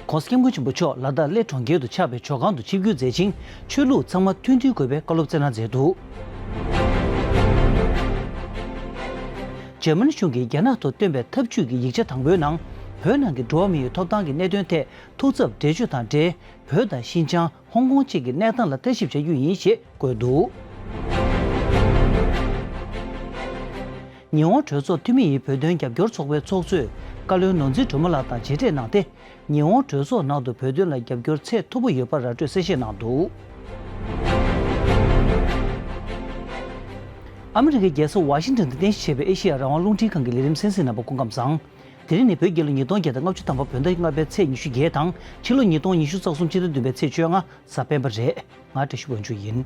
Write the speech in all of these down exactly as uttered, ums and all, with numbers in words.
༸གོང་ས་༸སྐྱབས་མགོན་ཆེན་པོ་མཆོག་ལ་དྭགས་གླེ་གྲོང་ཁྱེར་དུ་ཆགས་པའི་ཇོ་ཁང་དུ་ཆིབས་བསྒྱུར་མཛད་ཅིང་། ཆོས་ལུགས་ཚང་མ་མཐུན་སྒྲིལ་དགོས་པའི་བཀའ་སློབ་སྩལ་གནང་མཛད་འདུག་འཇར་མ་ནི་གཞུང་གིས་རྒྱ་ནག་ཐོག་བཏོན་པའི་ཐབས་ཇུས་ཀྱི་ཡིག་ཆ་དང་པོའི་ནང་། བོད་ནང་གི་འགྲོ་བ་མིའི་ཐོབ་ཐང་གི་གནད་དོན་ཐད་ཐུགས་འཚབ་འགྲེལ་བརྗོད་དང་འབྲེལ། བོད་དང་ཤིན་ཅང་། ཧོང་ཀོང་བཅས་ཀྱི་གནས་སྟངས་ལ་ལྟ་ཞིབ་བྱ་རྒྱུ་ཡིན་ཞེས་བཀོད་འདུག་ཉི་ཧོང་གྲོས་ཚོགས་འཐུས་མི་ཡི་བོད་དོན་རྒྱབ་སྐྱོར་ཚོགས་པའི་ཚོགས་གཙོས་བཀའ་བློན་ནོར་འཛིན་སྒྲོལ་མ་ལགས་དང་མཇལ་འཕྲད་གནང་སྟེ། ཉི་ཧོང་གྲོས་ཚོགས་ནང་དུ་བོད་དོན་ལ་རྒྱབ་སྐྱོར་ཚད་མཐོ་པོ་ཡོད་པ་ར་སྤྲོད་གསལ་བཤད་གནང་འདུག་ཨ་མི་རི་ཀའི་རྒྱལ་ས་ཝ་ཤིང་ཊོན་དུ་རྟེན་གཞི་བྱས་པའི་ཨེ་ཤེ་ཡ་རང་དབང་རླུང་འཕྲིན་ཁང་གི་ལས་རིམ་གསན་གཟིགས་གནང་བར་སྐུ་ཁམས་བཟང་། དེ་རིང་ནི་བོད་རྒྱལ་ལོ་ཉིས་སྟོང་བརྒྱ་དང་ལྔ་བཅུ་ཐམ་པ་བོད་ཟླ་ལྔ་པའི་ཚེས་ཉི་ཤུ་བརྒྱད་དང་ཕྱི་ལོ་ཉིས་སྟོང་ཉི་ཤུ་རྩ་གསུམ་ཕྱི་ཟླ་བདུན་པའི་ཚེས་བཅོ་ལྔ་གཟའ་སྤེན་པ་རེད། ང་བཀྲ་ཤིས་དབང་ཕྱུག་ཡིན།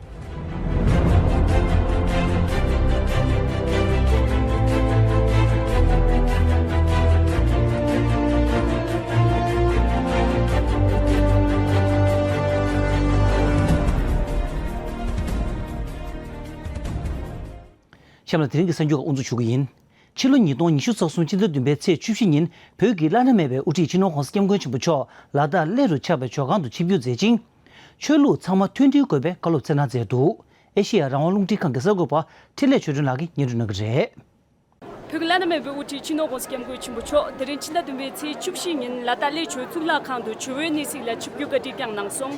གཤམ་ལ་དེ་རིང་གི་གསར་འགྱུར་ཁག་དབུ་འཛུགས་ཞུ་གི་ཡིན། ཕྱི་ལོ་ཉིས་སྟོང་ཉི་ཤུ་རྩ་གསུམ་ཕྱི་ཟླ་བདུན་པའི་ཚེས་བཅུ་བཞི་ཉིན་བོད་ཀྱི་བླ་ན་མེད་པའི་དབུ་ཁྲིད་སྤྱི་ནོར་༸གོང་ས་༸སྐྱབས་མགོན་ཆེན་པོ་མཆོག་ལ་དྭགས་གླེ་རུ་ཆགས་པའི་ཇོ་ཁང་དུ་ཆིབས་བསྒྱུར་མཛད་ཅིང་། ཆོས་ལུགས་ཚང་མ་མཐུན་སྒྲིལ་དགོས་པའི་བཀའ་སློབ་སྩལ་གནང་མཛད་འདུག་ཨེ་ཤེ་ཡ་རང་དབང་རླུང་འཕྲིན་ཁང་གི་གསར་འགོད་པ་འཕྲིན་ལས་ཆོས་སྒྲོན་ལགས་ཀྱིས་སྙན་སྒྲོན་གནང་གི་རེད། བོད་ཀྱི་བླ་ན་མེད་པའི་དབུ་ཁྲིད་སྤྱི་ནོར་༸གོང་ས་༸སྐྱབས་མགོན་ཆེན་པོ་མཆོག་དེ་རིང་ཕྱི་ཟླ་བདུན་པའི་ཚེས་བཅུ་བཞི་ཉིན་ལ་དྭགས་གླེ་ཇོ་གཙུག་ལག་ཁང་དུ་ཇོ་བོའི་གནས་གཟིགས་ལ་ཆིབས་བསྒྱུར་བཀའ་དྲིན་བསྐྱངས་གནང་སོང་།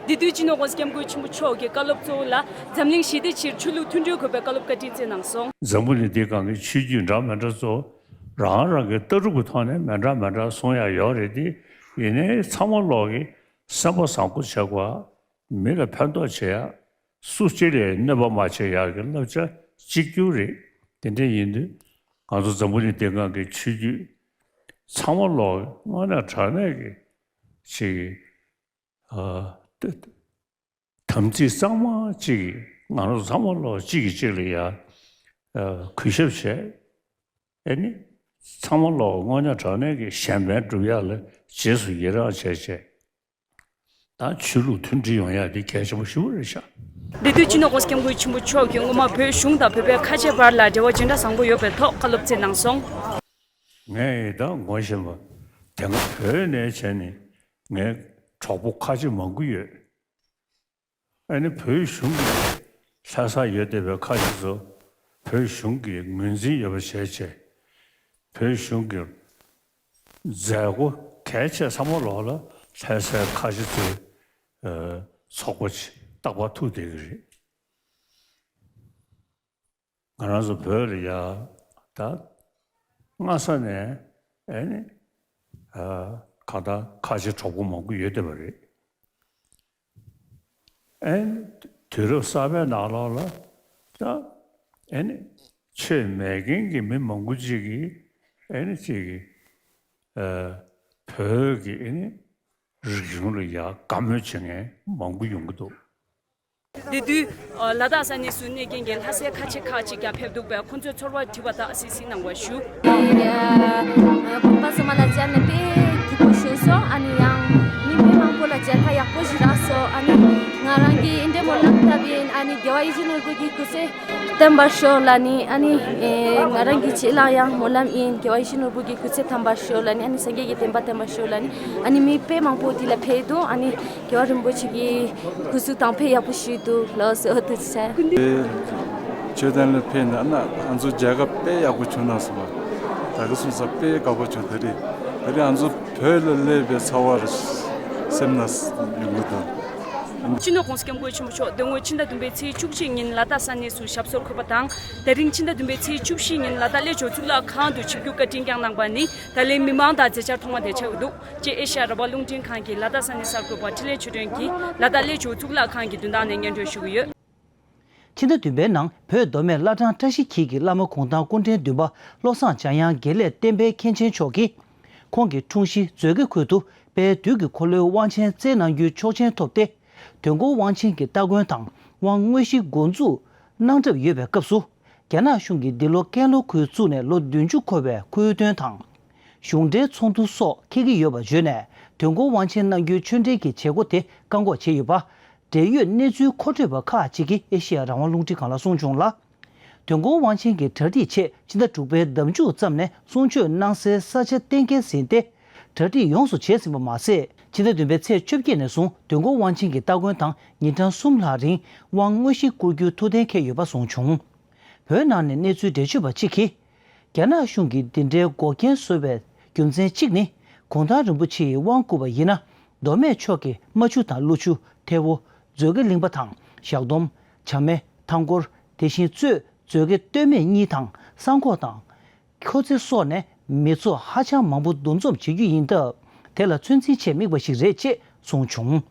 འདི་དུས་སྤྱི་ནོར་༸གོང་ས་༸སྐྱབས་མགོན་ཆེན་པོ་མཆོག་གིས་བཀའ་སློབ་གཙོ་བོ་ལ་འཛམ་གླིང་ཞི་བདེ་ཆེད་ཆོས་ལུགས་མཐུན་སྒྲིལ་དགོས་པའི་བཀའ་སློབ་བཀའ་དྲིན་སྩལ་གནང་སོང་། འཛམ་བུ་གླིང་འདིའི་སྒང་གི་ཆོས་བརྒྱུད་འདྲ་མི་འདྲ་ཚོ་རང་རང་གི་ལྟ་གྲུབ་ཀྱི་ཐོག་ནས་མི་འདྲ་མི་འདྲ་གསུང་ཡ་ཡོད་རེད་དེ། ཡིན་ནའི་ཚང་མ་ལོག་གི་སེམས་པ་བཟང་པོ་བྱེད་དགོས། མི་ལ་ཕན་ཐོགས་བྱེད་ཡ། སུ་གཅིག་ལ་གནོད་པ་མ་བྱེད་ཡག་གི་བསླབ་བྱ་གཅིག་གྱུར་རེད། དེ་འདྲ་ཡིན་དུས་ང་ཚོ་འཛམ་བུ་གླིང་འདིའི་སྒང་གི་ཆོས་བརྒྱུད་ཚང་མ་ལོག་དངོས་གནས་དྲང་གནས་ཀྱི་ཅིག་ཨ་ཏེ་དམ་ཚིག་གཙང་མ་གཅིག་གིས་ང་རང་ཚང་མ་ལོག་གཅིག་གིས་གཅིག་ལ་ཡ་ཨ་གུས་ཞབས་བྱས། ཨེ་ནི་ཚང་མ་ལོག་དངོས་གནས་དྲང་གནས་ཀྱི་གཞན་ཕན་སྒྲུབ་ཡག་ལ་རྗེས་སུ་ཡི་རང་བྱས་བྱས། ད་ཆོས་ལུགས་མཐུན་སྒྲིལ་ཡོང་ཡ་དེ་གལ་ཆེན་པོ་ཞེ་པོ་རེད་ཤག་འདི་དུས་སྤྱི་ནོར་༸གོང་ས་༸སྐྱབས་མགོན་ཆེན་པོ་མཆོག་གིས་སྔོན་མ་བོད་གཞུང་དང་བོད་པའི་ཁ་ཆེ་བར་ལ་འབྲེལ་བ་ཇི་འདྲ་བཟང་པོ་ཡོད་པའི་ཐོག་བཀའ་སློབ་སྩལ་གནང་སོང་། ངས་ད་ངོ་ཤེས་པ་དེ་སྔ་བོད་ནས་བྱས་ནས་ངའི་གྲོགས་པོ་ཁ་ཆེ་མང་པོ་ཡོད། ཨ་ནི་བོད་གཞུང་གི་ལྷ་སར་ཡོད་བསྡད་པའི་ཁ་ཤས་ཚོ་བོད་གཞུང་གི་ངོས་འཛིན་ཡོད་པ་བྱས་བྱས། བོད་གཞུང་གི་མཛད་སྒོ་གལ་ཆེ་ཚང་མ་ལོག་ལ་ལྷ་སའི་ཁ་ཤས་ཚོའི་ཚོགས་པ་ཆེ་རྟག་པར་ཐུག་བསྡད་ཀྱི་རེད། ང་རང་ཚོ་བོད་ལ་ཡ་ད་སྔ་ས་ནས་ཨེ་ནི་ཨ་གང་ལྟར་ཁ་ཆེ་གྲོགས་པོ་མང་པོ་ཡོད་བསྡད་པ་རེད། ཨེ་ནི་དུས་རབས་གསར་པའི་ནང་ལོགས་ལ་ད་ཨེ་ནི་ཆོས་མེད་མཁན་གྱི་མི་མང་པོ་ཅིག་གིས་ཨེ་ནི་ཅིག་གིས་ཨ་བོད་ཀྱི་ཨེ་ནི་རིག་གཞུང་ལ་ཡ་དགའ་མོས་བྱེད་མཁན་མང་པོ་ཡོང་གི་འདུག་དེ་དུས་ལ་དྭགས་ས་གནས་སུ་གནས་མཁན་གྱི་ལྷ་སའི་ཁ་ཆེ་ཁག་ཅིག་ཀྱང་ཕེབས་འདུག་པས། ཁོང་ཚོའི་ཚོར་བ་དྲི་བ་དག་གཟིགས་གཟིགས་གནང་བ་ཞུ། དགོན་པ་སོ་མ་ལ་མཇལ་ནས་དཔེ་སྐྱིད་པོ་བྱུང་སོང་། ཨ་ནི་ཡང་མི་དཔེ་མང་པོ་ལ་མཇལ་ཁ་ཡག་པོ་ཞིག་རག་སོང་། ཨ་ནི་ང་རང་གི་འདི་འདྲའི་སྨོན་ལམ་བཏབ་ཡིན། ཨ་ནི་རྒྱལ་བ་ཡིད་བཞིན་ནོར་བུ་གི་སྐུ་ཚེ་བརྟན་པར་ཤོག་ལབ་ནི། ཨ་ནི་ང་རང་གི་ཆེད་ལ་ཡང་སྨོན་ལམ་ཡིན། རྒྱལ་བ་ཡིད་བཞིན་ནོར་བུ་གི་སྐུ་ཚེ་དམ་པར་ཤོག་ལབ་ནི། ཨ་ནི་སངས་རྒྱས་ཀྱི་བསྟན་པ་བརྟན་པར་ཤོག་ལབ་ནི། ཨ་ནི་མི་དཔེ་མང་པོ་དེ་ལ་ཕེབས་འདུག་ཨ་ནི་རྒྱལ་བ་རིན་པོ་ཆེ་གི་སྐུ་གཟུགས་དང་དཔེ་ཡག་པོ་ཞིག་འདུག་ལགས་སོ། ཨོ་དེ་ཚེ། དེ་མཆོད་རྟེན་ལ་ཕེབས་ན་ཨ་ན་ང་ཚོ་མཇལ་ཁ་དཔེ་ཡག་པོ་བྱུང་ན་སོང་བ། ད་ག་སོང་ཙང་དཔེ་དགའ་པོ་བྱུང་། དེ་རིང་དེ་རིང་ང་ཚོ་བོད་ལ་སླེབས་པའི་ཚོར་བ་རེ་སེམས་ན་ཡོང་གི་འདུག་སྤྱི་ནོར་༸གོང་ས་༸སྐྱབས་མགོན་ཆེན་པོ་མཆོག་དེ་སྔོན་ཕྱི་ཟླ་བདུན་པའི་ཚེས་བཅུ་གཅིག་ཉིན་ལ་དྭགས་ས་གནས་སུ་ཞབས་སོར་འཁོད་པ་དང་། དེ་རིང་ཕྱི་ཟླ་བདུན་པའི་ཚེས་བཅུ་བཞི་ཉིན་ལ་དྭགས་གླེ་ཇོ་གཙུག་ལག་ཁང་དུ་ཆིབས་བསྒྱུར་བཀའ་དྲིན་བསྐྱངས་གནང་པ་ནི་ད་ལན་མི་མང་དང་མཛད་འཆར་ཐོག་མ་དེ་ཆགས་ཀྱི་འདུག་ཅེས་ཨེ་ཤ་ཡ་རང་དབང་རླུང་འཕྲིན་ཁང་གི་ལ་དྭགས་ས་གནས་གསར་འགོད་པ་འཕྲིན་ལས་ཆོས་སྒྲོན་གྱིས་ལ་དྭགས་གླེ་ཇོ་གཙུག་ལག་ཁང་གི་མདུན་ཐང་ནས་སྙན་སྒྲོན་ཞུ་གི་ཡོད། ཕྱི་ཟླ་བདུན་པའི་ནང་བོད་མདོ་སྨད་བླ་བྲང་བཀྲ་ཤིས་འཁྱིལ་གྱི་བླ་མ་གུང་ཐང་སྐུ་ཕྲེང་བདུན་པ་བློ་བཟང་འཇམ་དབྱངས་དགེ་ལེགས་བསྟན་འཕེལ་མཁན་ཆེན་མཆོག་གིས། ཁོང་གི་འཁྲུངས་གཞིས་མཛོད་དགེ་ཁུལ་དུ་དཔལ་དུས་ཀྱི་འཁོར་ལོའི་དབང་ཆེན་སྩལ་གནང་རྒྱུའི་ཆོག་མཆན་ཐོབ་སྟེ། དོན་འཁོར་དབང་ཆེན་གྱི་སྟ་གོན་དང་དབང་དངོས་གཞི་འགོ་འཛུགས་གནང་གྲབས་ཡོད་པའི་སྐབས་སུ། རྒྱ་ནག་གཞུང་གིས་འདི་ལོ་ཀན་ལྷོ་ཁུལ་བཙུགས་ནས་ལོ་བདུན་ཅུ་འཁོར་བའི་འཁྲུལ་སྟོན་དང་། གཞུང་འབྲེལ་ཚོགས་འདུ་སོགས་འཁེལ་གྱི་ཡོད་པ་བརྗོད་ནས། དོན་འཁོར་དབང་ཆེན་གནང་རྒྱུའི་ཆོས་འབྲེལ་གྱི་བྱེད་སྒོ་དེ་བཀག་འགོག་བྱས་ཡོད་པ། འབྲེལ་ཡོད་གནས་ཚུལ་མཁོ་སྤྲོད་པ་ཁག་ཅིག་གིས་ཨེ་ཤེ་ཡ་རང་དབང་རླུང་འཕྲིན་ཁང་ལ་གསུངས་བྱུང་ལ། དོན་གོང་དབང་ཆེན་གྱི་གྲ་སྒྲིག་ཆེད་ཕྱི་ཟླ་དྲུག་པའི་ཟླ་མཇུག་ཙམ་ནས་གསུང་ཆོས་གནང་སའི་ས་ཆ་གཏན་འཁེལ་ཟིན་ཏེ། གྲ་སྒྲིག་ཡོངས་སུ་བྱས་ཟིན་པ་མ་ཟད། ཕྱི་ཟླ་བདུན་པའི་ཚེས་བཅོ་བརྒྱད་ནས་བཟུང་དོན་གོང་དབང་ཆེན་གྱི་སྟ་གོན་དང་ཉིན་གྲངས་གསུམ་ལྷག་རིང་དབང་དངོས་གཞི་བསྐུར་རྒྱུའི་ཐུགས་གཏན་འཁེལ་ཡོད་པ་གསུངས་བྱུང་། བོད་ནང་ནས་གནས་ཚུལ་འགྲེལ་བརྗོད་པ་གཅིག་གིས། རྒྱ་ནག་གཞུང་གིས་འདི་འདྲའི་འགོག་རྐྱེན་བཟོ་བའི་རྒྱུ་མཚན་གཅིག་ནི། གུང་ཐང་རིན་པོ་ཆེ་ཡིས་དབང་བསྐུར་བ་ཡིན་ན། མདོ་སྨད་ཕྱོགས་ཀྱི་རྨ་ཆུ་དང་ཀླུ་ཆུ། ཐེ་བོ། མཛོད་དགེ་གླིང་པ་དང་བཞག་སྡོམ། བྱམས་སྨད། ཐང་སྐོར། དེ་བཞིན་གཙོས་མཛོད་དགེ་སྟོད་སྨད་གཉིས་དང་། སང་ཁོག་དང་། ཁྱོད་ཚེ་སོགས་ནས་མི་ཚོགས་ཧ་ཅང་མང་པོ་འདུ་འཛོམས་བྱེད་རྒྱུ་ཡིན་སྟབས། དེ་ལ་ཚོད་འཛིན་ཆེད་དམིགས་པ་ཞིག་རེད་ཅེས་གསུངས་བྱུང་།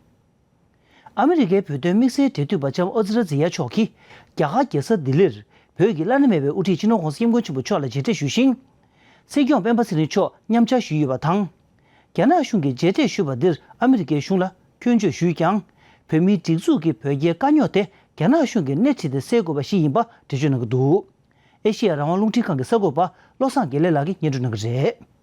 ཨ་མི་རི་ཀའི་བོད་དོན་དམིགས་བསལ་འབྲེལ་མཐུད་པ་ལྕམ་ཨ་ཛི་ར་ཛི་ཡ་མཆོག་གིས། རྒྱ་གར་རྒྱལ་ས་ལྡི་ལིར། བོད་ཀྱི་བླ་ན་མེད་པའི་དབུ་ཁྲིད་སྤྱི་ནོར་༧གོང་ས་༧སྐྱབས་མགོན་ཆེན་པོ་མཆོག་ལ་མཇལ་འཕྲད་ཞུས་ཤིང་། སྲིད་སྐྱོང་སྤེན་པ་ཚེ་རིང་མཆོག་མཉམ་བཅར་ཞུས་ཡོད་པ་དང་། རྒྱ་ནག་གཞུང་གིས་མཇལ་འཕྲད་ཞུས་པ་འདིར་ཨ་མི་རི་ཀའི་གཞུང་ལ་སྐྱོན་བརྗོད་ཞུས་ཀྱང་། བོད་མིའི་སྒྲིག་འཛུགས་ཀྱིས་བོད་རྒྱའི་དཀའ་རྙོག་དེ་རྒྱ་ནག་གཞུང་གིས་སྣེ་ཁྲིད་དེ་སེལ་དགོས་པ་ཞིག་ཡིན་པ་འགྲེལ་བརྗོད་གནང་གི་འདུག་ཨེ་ཤེ་ཡ་རང་དབང་རླུང་འཕྲིན་ཁང་གི་གསར་འགོད་པ་བློ་བཟང་དགེ་ལེགས་ལགས་ཀྱིས་སྙན་སྒྲོན་གནང་གི་རེད།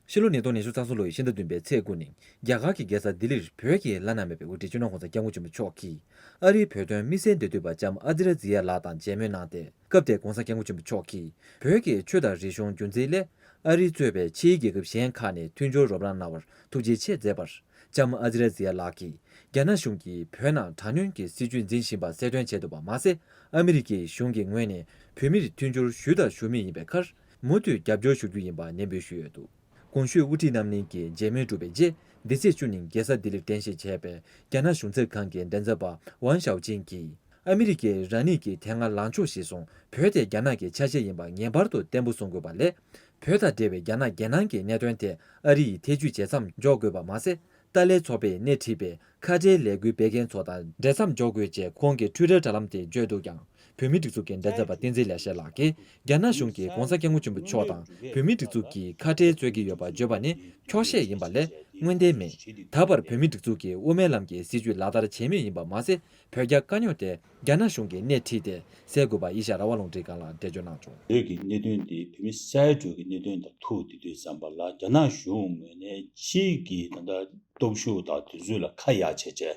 ཕྱི་ལོ་ཉིས་སྟོང་ཉི་ཤུ་རྩ་གསུམ་ལོའི་ཕྱི་ཟླ་བདུན་པའི་ཚེས་དགུ་ཉིན་རྒྱ་གར་གྱི་རྒྱལ་ས་ལྡི་ལིར་བོད་ཀྱི་བླ་ན་མེད་པའི་དབུ་ཁྲིད་སྤྱི་ནོར་༧གོང་ས་༧སྐྱབས་མགོན་ཆེན་པོ་མཆོག་གིས་ཨ་རིའི་བོད་དོན་དམིགས་བསལ་འབྲེལ་མཐུད་པ་ལྕམ་ཨ་ཛི་ར་ཛི་ཡ་ལགས་དང་མཇལ་མོལ་གནང་སྟེ། སྐབས་དེར་༧གོང་ས་༧སྐྱབས་མགོན་ཆེན་པོ་མཆོག་གིས་བོད་ཀྱི་ཆོས་དང་རིག་གཞུང་རྒྱུན་འཛིན་སླད་ཨ་རིས་གཙོས་པའི་ཕྱིའི་རྒྱལ་ཁབ་གཞན་ཁག་ནས་མཐུན་སྦྱོར་རོགས་རམ་གནང་བར་ཐུགས་རྗེ་ཆེ་མཛད་པར། ལྕམ་ཨ་ཛི་ར་ཛི་ཡ་ལགས་ཀྱིས། རྒྱ་ནག་གཞུང་གིས་བོད་ནང་དྲག་གནོན་གྱི་སྲིད་བྱུས་འཛིན་བཞིན་པ་གསལ་སྟོན་བྱས་འདུག་པ་མ་ཟད། ཨ་མི་རི་ཀའི་གཞུང་གི་ངོས་ནས་བོད་མིར་མཐུན་འགྱུར་ཞུས་དང་ཞུ་མུས་ཡིན་པའི་ཁར། མུ་མཐུད་རྒྱབ་སྐྱོར་ཞུ་རྒྱུ་ཡིན་པ་ནན་སྤེལ་ཞུས་ཡོད་འདུག་གོང་ཞུས་དབུ་ཁྲིད་རྣམ་གཉིས་ཀྱི་མཇལ་མོལ་གྲུབ་པའི་རྗེས། འདི་ཚེས་བཅུ་ཉིན་རྒྱལ་ས་ལྡི་ལིར་རྟེན་གཞི་བྱས་པའི་རྒྱ་ནག་གཞུང་ཚབ་ཁང་གི་མགྲིན་ཚབ་པ་ཝང་ཞའོ་ཅིན་གྱིས། ཨ་མི་རི་ཀས་རང་ཉིད་ཀྱི་དེ་སྔ་ལངས་ཕྱོགས་གཞིར་བཟུང་བོད་དེ་རྒྱ་ནག་གི་ཆ་ཤས་ཡིན་པ་ངེས་པར་དུ་བརྟན་པོ་བཟུང་དགོས་པ་ལས། བོད་དང་འབྲེལ་བའི་རྒྱ་ནག་འགན་ནང་གི་གནད་དོན་དེ་ཨ་རི་ཡིས་ཐེ་ཇུས་བྱེད་མཚམས་འཇོག་དགོས་པ་མ་ཟད། ཏཱ་ལའི་ཚོགས་པས་སྣེ་ཁྲིད་པའི་ཁ་བྲལ་ལས་འགུལ་སྤེལ་མཁན་ཚོ་དང་འབྲེལ་མཚམས་འཇོག་དགོས་ཅེས་ཁོང་གིས་ཊུའི་ཊར་དྲ་ལམ་དེ་བརྗོད་འདུག་ཀྱང་། བོད་མིའི་སྒྲིག་འཛུགས་ཀྱི་མགྲིན་ཚབ་པ་བསྟན་འཛིན་ལེགས་བཤད་ལགས་ཀྱིས། རྒྱ་ནག་གཞུང་གིས་༧གོང་ས་༧སྐྱབས་མགོན་ཆེན་པོ་མཆོག་དང་བོད་མིའི་སྒྲིག་འཛུགས་ཀྱིས་ཁ་བྲལ་རྩོད་ཀྱི་ཡོད་པ་བརྗོད་པ་ནི་འཁྱོག་བཤད་ཡིན་པ་ལས་དངོས་བདེན་མེད། ད་བར་བོད་མིའི་སྒྲིག་འཛུགས་ཀྱིས་དབུ་མའི་ལམ་གྱི་སྲིད་བྱུས་ལག་བསྟར་བྱེད་མུས་ཡིན་པ་མ་ཟད། བོད་རྒྱ་དཀའ་རྙོག་དེ་རྒྱ་ནག་གཞུང་གིས་སྣེ་ཁྲིད་དེ་སེལ་དགོས་པ་ཨེ་ཤ་ཡ་རང་དབང་རླུང་འཕྲིན་ཁང་ལ་འགྲེལ་བརྗོད་གནང་བྱུང་། བོད་ཀྱི་གནད་དོན་དེ་བོད་མི་གསར་འགྲོས་ཀྱི་གནད་དོན་དང་ཐུག་དེ་དུས་ཙམ་པ་ལ་རྒྱ་ནག་གཞུང་ངོས་ནས་ཕྱིའི་གི་ད་ལྟ་སྟོབས་ཤུགས་དང་དུས་ཚོད་ལ་ཁ་ཡ་བྱས་བྱས་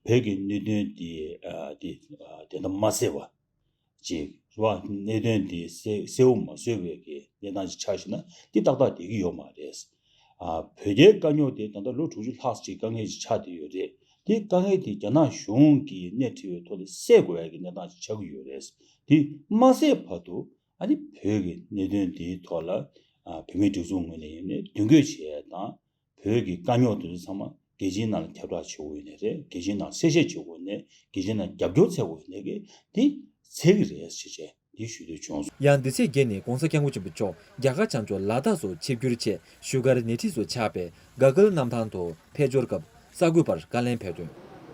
བོད་ཀྱི་གནད་དོན་དེ་ཨ་དེ་ཨ་དེ་འདྲ་མ་སེལ་བ་ཅིག་རེད་བ། གནད་དོན་དེ་སེལ་སེལ་བ་མ་བཟོས་པའི་གི་གནས་སྟངས་ཅིག་ཆགས་ཤིག་ན་དེ་ཏག་ཏག་བསྡད་ཀྱི་ཡོད་མ་རེད། ཨ་བོད་རྒྱའི་དཀའ་རྙོག་དེ་ད་ལྟ་ལོ་དྲུག་ཅུ་ལྷག་ཅིག་དཀའ་ངལ་ཅིག་ཆགས་བསྡད་ཡོད་རེད། དེ་དཀའ་ངལ་དེ་རྒྱ་ནག་གཞུང་གིས་སྣེ་ཁྲིད་པའི་ཐོག་ནས་སེལ་དགོས་ཡ་གི་གནས་སྟངས་ཅིག་ཆགས་ཀྱི་ཡོད་རེད། དེ་མ་སེལ་བར་དུ་ཨ་ནི་བོད་ཀྱི་གནད་དོན་དེའི་ཐོག་ལ་ཨ་བོད་མིའི་སྒྲིག་འཛུགས་ངོས་ནས་ཡིན་ནའི་མདུན་སྐྱོད་བྱེད་ཡ་དང་། བོད་ཀྱི་དཀའ་རྙོག་དེ་ཚོ་ཚང་མ་རྒྱལ་སྤྱིའི་ནང་ལ་ཁྱབ་བསྒྲགས་བྱེད་དགོས་ཡོད་ནའི་རེད། རྒྱལ་སྤྱིའི་ནང་གསལ་བཤད་བྱེད་དགོས་ནའི། རྒྱལ་སྤྱིའི་ནང་རྒྱབ་སྐྱོར་འཚོལ་དགོས་ནའི་གི་དེ་འཚོལ་གི་རེད་ཟེར་བྱས་འདི་ཞུ་འདོད་བྱུང་སོང་། ཡང་འདི་ཚེས་བརྒྱད་ཉིན་༧གོང་ས་༧སྐྱབས་མགོན་ཆེན་པོ་མཆོག་རྒྱ་གར་བྱང་ཕྱོགས་ལ་དྭགས་སུ་ཆིབས་བསྒྱུར་ཆེད་བཞུགས་སྒར་ནེ་ཁྲི་སུ་ཆགས་པའི་ག་གྷལ་གནམ་ཐང་དུ་ཕེབས་འབྱོར་སྐབས་གསར་འགོད་པར་བཀའ་ལན་ཕེབས་དོན།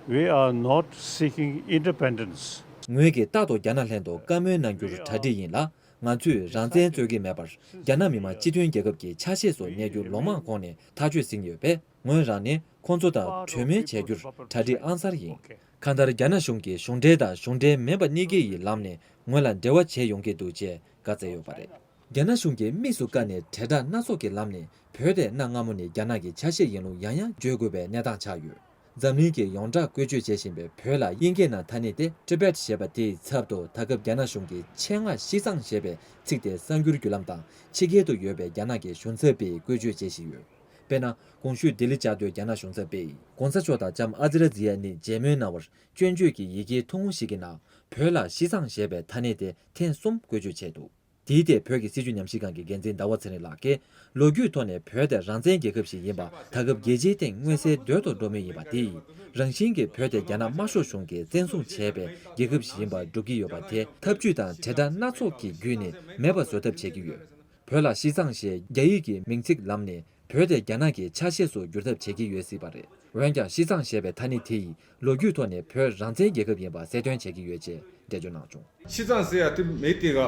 We are not seeking independence. ངོས་ཀྱིས་རྟག་ཏུ་རྒྱ་ནག་ལྷན་དུ་བཀའ་མོལ་གནང་རྒྱུར་གྲ་སྒྲིག་ཡིན་ལ། ང་ཚོས་རང་བཙན་རྩོད་ཀྱི་མེད་པར་རྒྱ་ནག་མི་དམངས་སྤྱི་མཐུན་རྒྱལ་ཁབ་ཀྱི་ཆ་ཤས་སུ་གནས་རྒྱུ་ལོ་མང་གོང་ནས་ཐག་གཅོད་ཟིན་ཡོད་པས། ངོས་རང་ནས་ཁོང་ཚོ་དང་གྲོས་མོལ་བྱ་རྒྱུར་གྲ་སྒྲིག་ཨང་གསར་ཡིན། གང་ལྟར་རྒྱ་ནག་གཞུང་གིས་གཞུང་འབྲེལ་དང་གཞུང་འབྲེལ་མིན་པ་གཉིས་ཀའི་ཡི་ལམ་ནས་ངོས་ལ་འབྲེལ་བ་བྱས་ཡོང་གི་འདུག་ཅེས་བཀའ་སྩལ་ཡོད་པ་རེད། རྒྱ་ནག་གཞུང་གིས་དམིགས་སུ་བཀར་ནས་དྲིལ་བསྒྲགས་སྣ་ཚོགས་ཀྱི་ལམ་ནས་བོད་དེ་གནའ་སྔ་མོ་ནས་རྒྱ་ནག་གི་ཆ་ཤས་ཡིན་ལུགས་ཡང་ཡང་བརྗོད་དགོས་པའི་གནས་སྟངས་ཆགས་ཡོད། འཛམ་གླིང་གི་ཡོངས་གྲགས་བཀོལ་སྤྱོད་བྱེད་བཞིན་པའི་བོད་ལ་དབྱིན་སྐད་ནང་ཐ་སྙད་དེ་Tibet་ཞེས་པ་དེའི་ཚབ་ཏུ་ད་སྐབས་རྒྱ་ནག་གཞུང་གིས་ཆེད་མངགས་ཤི་ཙང་ཞེས་པའི་ཚིག་དེ་གསར་འགྱུར་བརྒྱུད་ལམ་དང་ཕྱི་རྒྱལ་དུ་ཡོད་པའི་རྒྱ་ནག་གི་གཞུང་ཚབ་པས་བཀོལ་སྤྱོད་བྱེད་བཞིན་ཡོད། དཔེར་ན། གོང་ཞུས་ལྡི་ལི་བཅའ་སྡོད་རྒྱ་ནག་གཞུང་ཚབ་པས་༧གོང་ས་མཆོག་དང་ལྕམ་ཨ་ཛི་ར་ཛི་ཡ་གཉིས་མཇལ་མོལ་གནང་བར་སྐྱོན་བརྗོད་ཀྱི་ཡི་གེ་ཐུང་ངུ་ཞིག་གི་ནང་བོད་ལ་ཤི་ཙང་ཞེས་པའི་ཐ་སྙད་དེ་ཐེངས་གསུམ་བཀོལ་སྤྱོད་བྱས་འདུག་དེའི་ཐད་བོད་ཀྱི་སྲིད་བྱུས་ཉམས་ཞིབ་ཁང་གི་འགན་འཛིན་ཟླ་བ་ཚེ་རིང་ལགས་ཀྱིས། ལོ་རྒྱུས་ཐོག་ནས་བོད་དེ་རང་བཙན་རྒྱལ་ཁབ་ཞིག་ཡིན་པ་ད་སྐབས་རྒྱལ་སྤྱིའི་སྟེང་མངོན་གསལ་དོད་དུ་འགྲོ་མུས་ཡིན་པ་དེ་ཡིས། རང་བཞིན་གྱིས་བོད་དེ་རྒྱ་ནག་དམར་ཤོག་གཞུང་གིས་བཙན་བཟུང་བྱས་པའི་རྒྱལ་ཁབ་ཞིག་ཡིན་པར་སྒྲུབ་ཀྱི་ཡོད་པ་དེ་ཐབས་ཇུས་དང་དྲིལ་བསྒྲགས་སྣ་ཚོགས་ཀྱི་བརྒྱུད་ནས་མེད་པ་བཟོ་ཐབས་བྱེད་ཀྱི་ཡོད། བོད་ལ་ཤི་ཙང་ཞེས་རྒྱ་ཡིག་གི་མིང་ཚིག་ལམ་ནས་བོད་དེ་རྒྱ་ནག་གི་ཆ་ཤས་སུ་བསྒྱུར་ཐབས་བྱེད་ཀྱི་ཡོད་སྲིད་པ་རེད། འོན་ཀྱང་ཤི་ཙང་ཞེས་པའི་ཐ་སྙད་དེ་ཡིས་ལོ་རྒྱུས་ཐོག་ནས་བོད་རང་བཙན་རྒྱལ་ཁབ་ཡིན་པ་གསལ་སྟོན་བྱེད་ཀྱི་ཡོད་ཅེས་འགྲེལ་བརྗོད་གནང་བྱུང་། ཤི་ཙང་ཟེར་ཡ་དེ་མི་དེ་ག་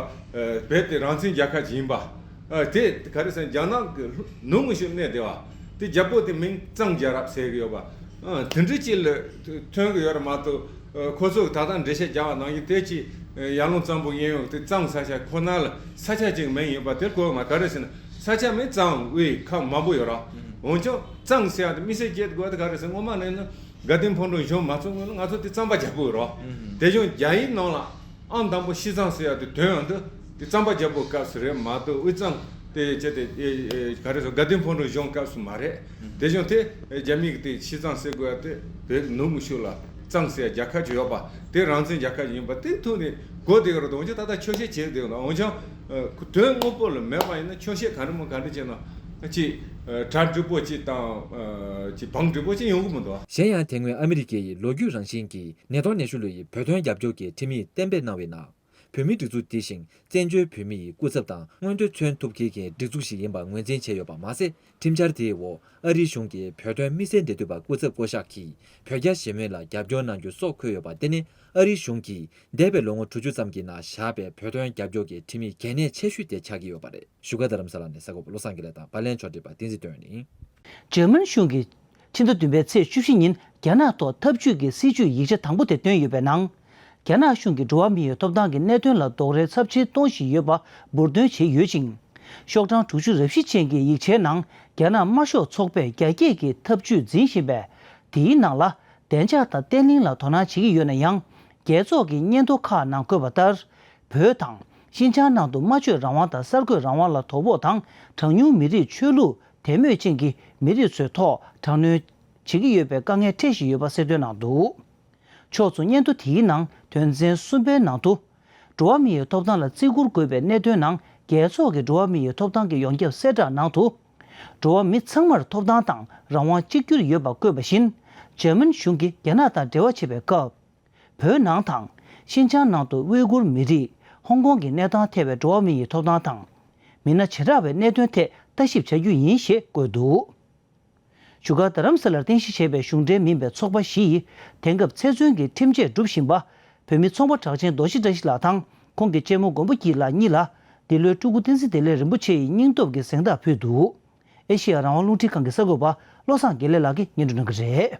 བོད་དེ་རང་བཙན་རྒྱལ་ཁབ་ཅིག་ཡིན་པ། དེ་ག་རེ་ཟེར་རྒྱ་ནག་གི་ནུབ་ངོས་སུ་གནས་བསྡད་པ། དེ་རྒྱལ་པོ་དེ་མིང་གཙང་རྒྱལ་རབས་ཟེར་གི་ཡོད་པ། དེ་འདྲ་ཅིག་ལ་ཐོན་གི་ཡོད་རེད་མ་གཏོགས། ཁོ་ཚོས་ད་ལྟ་འགྲེལ་བཤད་རྒྱག་པ་ནང་བཞིན་དེ་ཅིག་ཡར་ཀླུང་གཙང་པོ་གཡས་གཡོན་དེ་གཙང་ས་ཆ་ཁོ་ན་ལ་ས་ཆ་ཅིག་མིང་ཡིན་པ་དེ་གོ་མ། ག་རེ་ཟེར་ན་ས་ཆ་མིང་གཙང་དབུས་ཁག་མང་པོ་ཡོད་ར། འོན་ཀྱང་གཙང་ཟེར་ཡ་དེ་དམིགས་བསལ་སྐྱེ་དགོས་དེ་ག་རེ་ཟེར། སྔོན་མ་ནས་ན་དགའ་ལྡན་ཕུན་གྲོལ་གཞུང་མ་ཚུགས་སྔོན་ལ་ང་ཚོ་དེ་གཙང་པ་རྒྱལ་པོ་ཡོད་ར། དེ་བཞིན་རྒྱ་ཡིག་ནང་ལ་ ཨང་དང་པོ་ཤི་ཙང་ཟེར་ཡ་དེ་དོན་ཡང་དུ་དེ་གཙང་པ་རྒྱལ་པོའི་སྐབས་སུ་རེད་མ་གཏོགས་དབུས་གཙང་དེ་ཅི་དེ་ཨེ་ཨེ་ག་རེ་ཟེར་དགའ་ལྡན་ཕོ་བྲང་གཞུང་སྐབས་སུ་མ་རེད། དེ་བཞིན་དེ་རྒྱ་མི་གི་དེ་ཤི་ཙང་ཟེར་དགོས་ཡ་དེ་བོད་ནུབ་མུ་ཤུ་ལ་གཙང་ཟེར་ཡ་རྒྱལ་ཁབ་ཅིག་ཡོད་པ་དེ་རང་བཙན་རྒྱལ་ཁབ་ཅིག་ཡིན་པ་དེ་ཐུག་ནས་གོ་བདེ་ག་རེ་འདུག་འོན་ཀྱང་ད་ལྟ་འཁྱོག་བཤད་བྱེད་བདེ་ག་འདུག་འོན་ཀྱང་དོན་དངོས་པོ་ལ་མེད་པ་ཡིན་ན་འཁྱོག་བཤད་ག་རེ་མོ་ག་འདྲ་བྱས་ན་ཅིག་གྲ་འགྲིག་པོ་ཅིག་དང་ཅིག་བང་འགྲིག་པོ་ཅིག་ཡོང་གི་མི་འདུག་གཞན་ཡང་དེ་སྔོན་ཨ་མི་རི་ཀའི་ལོ་རྒྱུས་རང་བཞིན་གྱི་ནེ་ཐོ་ནེ་ཤུ་ལུ་ཡི་བོད་དོན་རྒྱབ་སྐྱོར་གྱི་ཁྲིམས་ཡིག་གཏན་འབེབས་གནང་བའི་ནང་། བོད་མིའི་སྒྲིག་འཛུགས་དེ་བཞིན་བཙན་བྱོལ་བོད་མི་ཡི་སྐུ་ཚབ་དང་མངོན་འདོད་མཚོན་ཐུབ་མཁན་གྱི་སྒྲིག་འཛུགས་ཤིག་ཡིན་པ་ངོས་འཛིན་བྱས་ཡོད་པ་མ་ཟད། ཁྲིམས་འཆར་དེའི་འོག་ཨ་རིའི་གཞུང་གིས་བོད་དོན་དམིགས་བསལ་འབྲེལ་མཐུད་པ་སྐུ་ཚབ་བསྐོ་གཞག་གིས་བོད་རྒྱ་ཞི་མོལ་ལ་རྒྱབ་སྐྱོར་གནང་རྒྱུ་སོགས་འཁོད་ཡོད་པ་དེ་ནི་ཨ་རིའི་གཞུང་གིས་འདས་པའི་ལོ་ངོ་དྲུག་ཅུ་ཙམ་གྱི་ནང་བཞག་པའི་བོད་དོན་རྒྱབ་སྐྱོར་གྱི་ཁྲིམས་ཡིག་གལ་གནད་ཆེ་ཤོས་དེ་ཆགས་ཀྱི་ཡོད་པ་རེད། བཞུགས་སྒར་རྡ་རམ་ས་ལ་ནས་གསར་འགོད་པ་བློ་བཟང་དགེ་ལེགས་དང་པར་ལེན་ཕྱོགས་སྒྲིག་པ་བསྟན་འཛིན་དོན་གཉིས། འཇར་མན་གཞུང་གིས་ཕྱི་ཟླ་བདུན་པའི་ཚེས་བཅུ་བཞི་ཉིན་རྒྱ་ནག་ཐོག་འཐབ་ཇུས་ཀྱི་སྲིད་ཇུས་ཡིག་ཆ་དང་པོ་དེ་བཏོན་ཡོད་པའི་ནང་། རྒྱ་ནག་གཞུང་གིས་འགྲོ་བ་མི་ཡི་ཐོབ་ཐང་གི་གནད་དོན་ལ་རྡོག་རོལ་ཚབས་ཆེན་གཏོང་བཞིན་ཡོད་པ་འབུར་འདོན་བྱས་ཡོད་ཅིང་། ཤོག་གྲངས་དྲུག་ཅུ་རེ་བཞི་ཅན་གྱི་ཡིག་ཆའི་ནང་རྒྱ་ནག་དམར་ཤོག་ཚོགས་པས་རྒྱ་སྐྱེད་ཀྱི་འཐབ་ཇུས་འཛིན་བཞིན་པས། དེའི་ནང་ལ་བདེ་འཇགས་དང་བརྟན་ལྷིང་ལ་དོ་སྣང་བྱེད་ཀྱི་ཡོད་ན་ཡང་། རྒྱལ་ཚོགས་ཀྱི་སྙན་ཐོ་ཁག་ནང་འཁོད་པ་ལྟར། བོད་དང་ཤིན་ཅང་ནང་དུ་སྨྲ་བརྗོད་རང་དབང་དང་གསར་འགོད་རང་དབང་ལ་དོ་ཕོག་དང་། གྲངས་ཉུང་མི་རིགས་ཆོས་ལུགས་དད་མོས་ཅན་གྱི་མི་རིགས་ཚོའི་ཐོག་དྲག་གནོན་བྱེད་ཀྱི་ཡོད་པའི་དཀའ་ངལ་འཕྲད་བཞིན་ཡོད་པ་གསལ་སྟོན་གནང་འདུག་ཕྱོགས་མཚུངས་སྙན་ཐོ་དེའི་ནང་དོན་ཚན་གསུམ་པའི་ནང་དུ། འགྲོ་བ་མི་ཡི་ཐོབ་ཐང་ལ་བརྩི་བཀུར་དགོས་པའི་གནད་དོན་ནང་རྒྱལ་ཚོགས་ཀྱི་འགྲོ་བ་མི་ཡི་ཐོབ་ཐང་གི་ཡོངས་ཁྱབ་གསལ་བསྒྲགས་ནང་དུ། འགྲོ་བ་མི་ཚང་མར་ཐོབ་ཐང་དང་རང་དབང་གཅིག་གྱུར་ཡོད་པ་བཀོད་པ་བཞིན། འཇར་མན་གཞུང་གིས་རྒྱ་ནག་དང་འབྲེལ་བ་བྱེད་པའི་སྐབས། བོད་ནང་དང་ཤིན་ཅང་ནང་དུ་ཝེ་གུར་མི་རིགས་ཧོང་ཀོང་གི་གནས་སྟངས་ཐེ་བའི་འགྲོ་བ་མི་ཡི་ཐོབ་ཐང་དང་། མི་སྣ་བྱེ་བྲག་པའི་གནད་དོན་ཐད་ལྟ་ཞིབ་བྱ་རྒྱུ་ཡིན་ཞེས་བཀོད་འདུག་བཞུགས་སྒར་རྡ་རམ་ས་ལར་རྟེན་གཞི་བྱས་པའི་གཞུང་འབྲེལ་མིན་པའི་ཚོགས་པ་བཞི་ཡིས་དེང་སྐབས་ཚེ་བཙོན་གྱི་ཁྲིམས་ཆད་སྒྲུབ་བཞིན་པ། བོད་མི་ཚོང་པ་གྲགས་ཅན་རྡོ་རྗེ་བཀྲ་ཤིས་ལགས་དང་ཁོང་གི་གཅེན་མོ་མགོན་པོ་སྐྱིད་ལགས་གཉིས་ལ་འདི་ལོའི་སྤྲུལ་སྐུ་བསྟན་འཛིན་བདེ་ལེགས་རིན་པོ་ཆེ་ཡི་སྙིང་སྟོབས་ཀྱི་གཟེངས་རྟགས་ཕུལ་འདུག་ཨེ་ཤེ་ཡ་རང་དབང་རླུང་འཕྲིན་ཁང་གི་གསར་འགོད་པ་བློ་བཟང་དགེ་ལེགས་ལགས་ཀྱིས་སྙན་སྒྲོན་གནང་གི་རེད།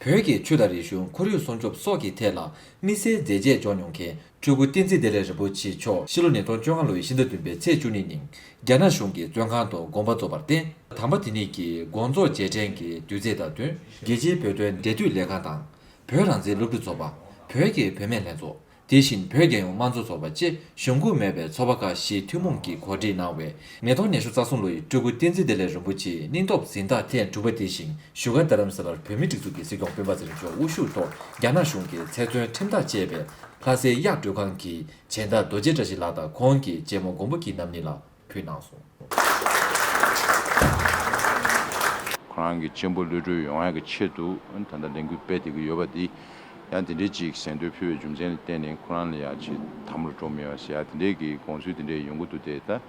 བོད་ཀྱི་ཆོས་དང་རིག་གཞུང་ཁོར་ཡུག་སྲུང་སྐྱོབ་སོགས་ཀྱི་ཐད་ལ་དམིགས་བསལ་མཛད་རྗེས་འཇོག་མྱོང་མཁན་སྤྲུལ་སྐུ་བསྟན་འཛིན་བདེ་ལེགས་རིན་པོ་ཆེ་མཆོག་ཕྱི་ལོ་ཉིས་སྟོང་བཅོ་ལྔ་ལོའི་ཕྱི་ཟླ་བདུན་པའི་ཚེས་བཅུ་གཉིས་ཉིན་རྒྱ་ནག་གཞུང་གི་བཙོན་ཁང་དུ་དགོངས་པ་རྫོགས་པར་བརྟེན། དམ་པ་དེ་ཉིད་ཀྱི་དགོངས་རྫོགས་རྗེས་དྲན་གྱི་དུས་ཚིགས་དང་བསྟུན། རྒྱལ་སྤྱིའི་བོད་དོན་འབྲེལ་མཐུད་ལས་ཁང་དང་། བོད་རང་བཙན་སློབ་ཕྲུག་ཚོགས་པ། བོད་ཀྱི་བུད་མེད་ལྷན་ཚོགས། དེ་བཞིན་བོད་རྒྱལ་ཡོངས་དམངས་གཙོ་ཚོགས་པ་བཅས་གཞུང་འགོ་མེད་པའི་ཚོགས་པ་ཁག་བཞིས་ཐུན་མོང་གིས་གོ་སྒྲིག་གནང་བའི་ཉིས་སྟོང་ཉི་ཤུ་རྩ་གསུམ་ལོ་ཡི་སྤྲུལ་སྐུ་བསྟན་འཛིན་བདེ་ལེགས་རིན་པོ་ཆེའི་སྙིང་སྟོབས་གཟེངས་རྟགས་ཐེངས་དྲུག་པ་དེ་བཞིན་བཞུགས་སྒར་རྡ་རམ་ས་ལར་བོད་མིའི་སྒྲིག་འཛུགས་ཀྱི་སྲིད་སྐྱོང་སྤེན་པ་ཚེ་རིང་མཆོག་དབུ་བཞུགས་ཐོག་རྒྱ་ནག་གཞུང་གིས་ཚེ་བཙོན་ཁྲིམས་ཐག་བཅད་པའི་ལྷ་སའི་གཡག་མགྲོན་ཁང་གི་སྦྱིན་བདག་རྡོ་རྗེ་བཀྲ་ཤིས་ལགས་དང་ཁོང་གི་གཅེན་མོ་མགོན་པོ་སྐྱིད་རྣམ་གཉིས་ལ་ཕུལ་གནང་སོང་། ཁོ་རང་གི་གཅེན་པོ་གློད་གྲོལ་ཡོང་ཡག་གི་ཆེད་དུ་ད་ལྟ་ལས་འགུལ་སྤེལ་བསྡད་ཀྱི་ཡོད་པ་འདི་ཡང་དེ་འདྲའི་ཅིག་གཟེངས་བསྟོད་ཕུལ་བའི་རྒྱུ་མཚན་ལ་བརྟེན་ནས་ཁོ་རང་ལ་ཡང་ཅིག་དམ་ལ་འགྲོ་མེད་པ་ཟེར་ཡག་དེ་འདྲའི་གི་དགོངས་ཚུལ་དེ་འདྲའི་ཡོང་གི་འདུག་སྟེ། ད་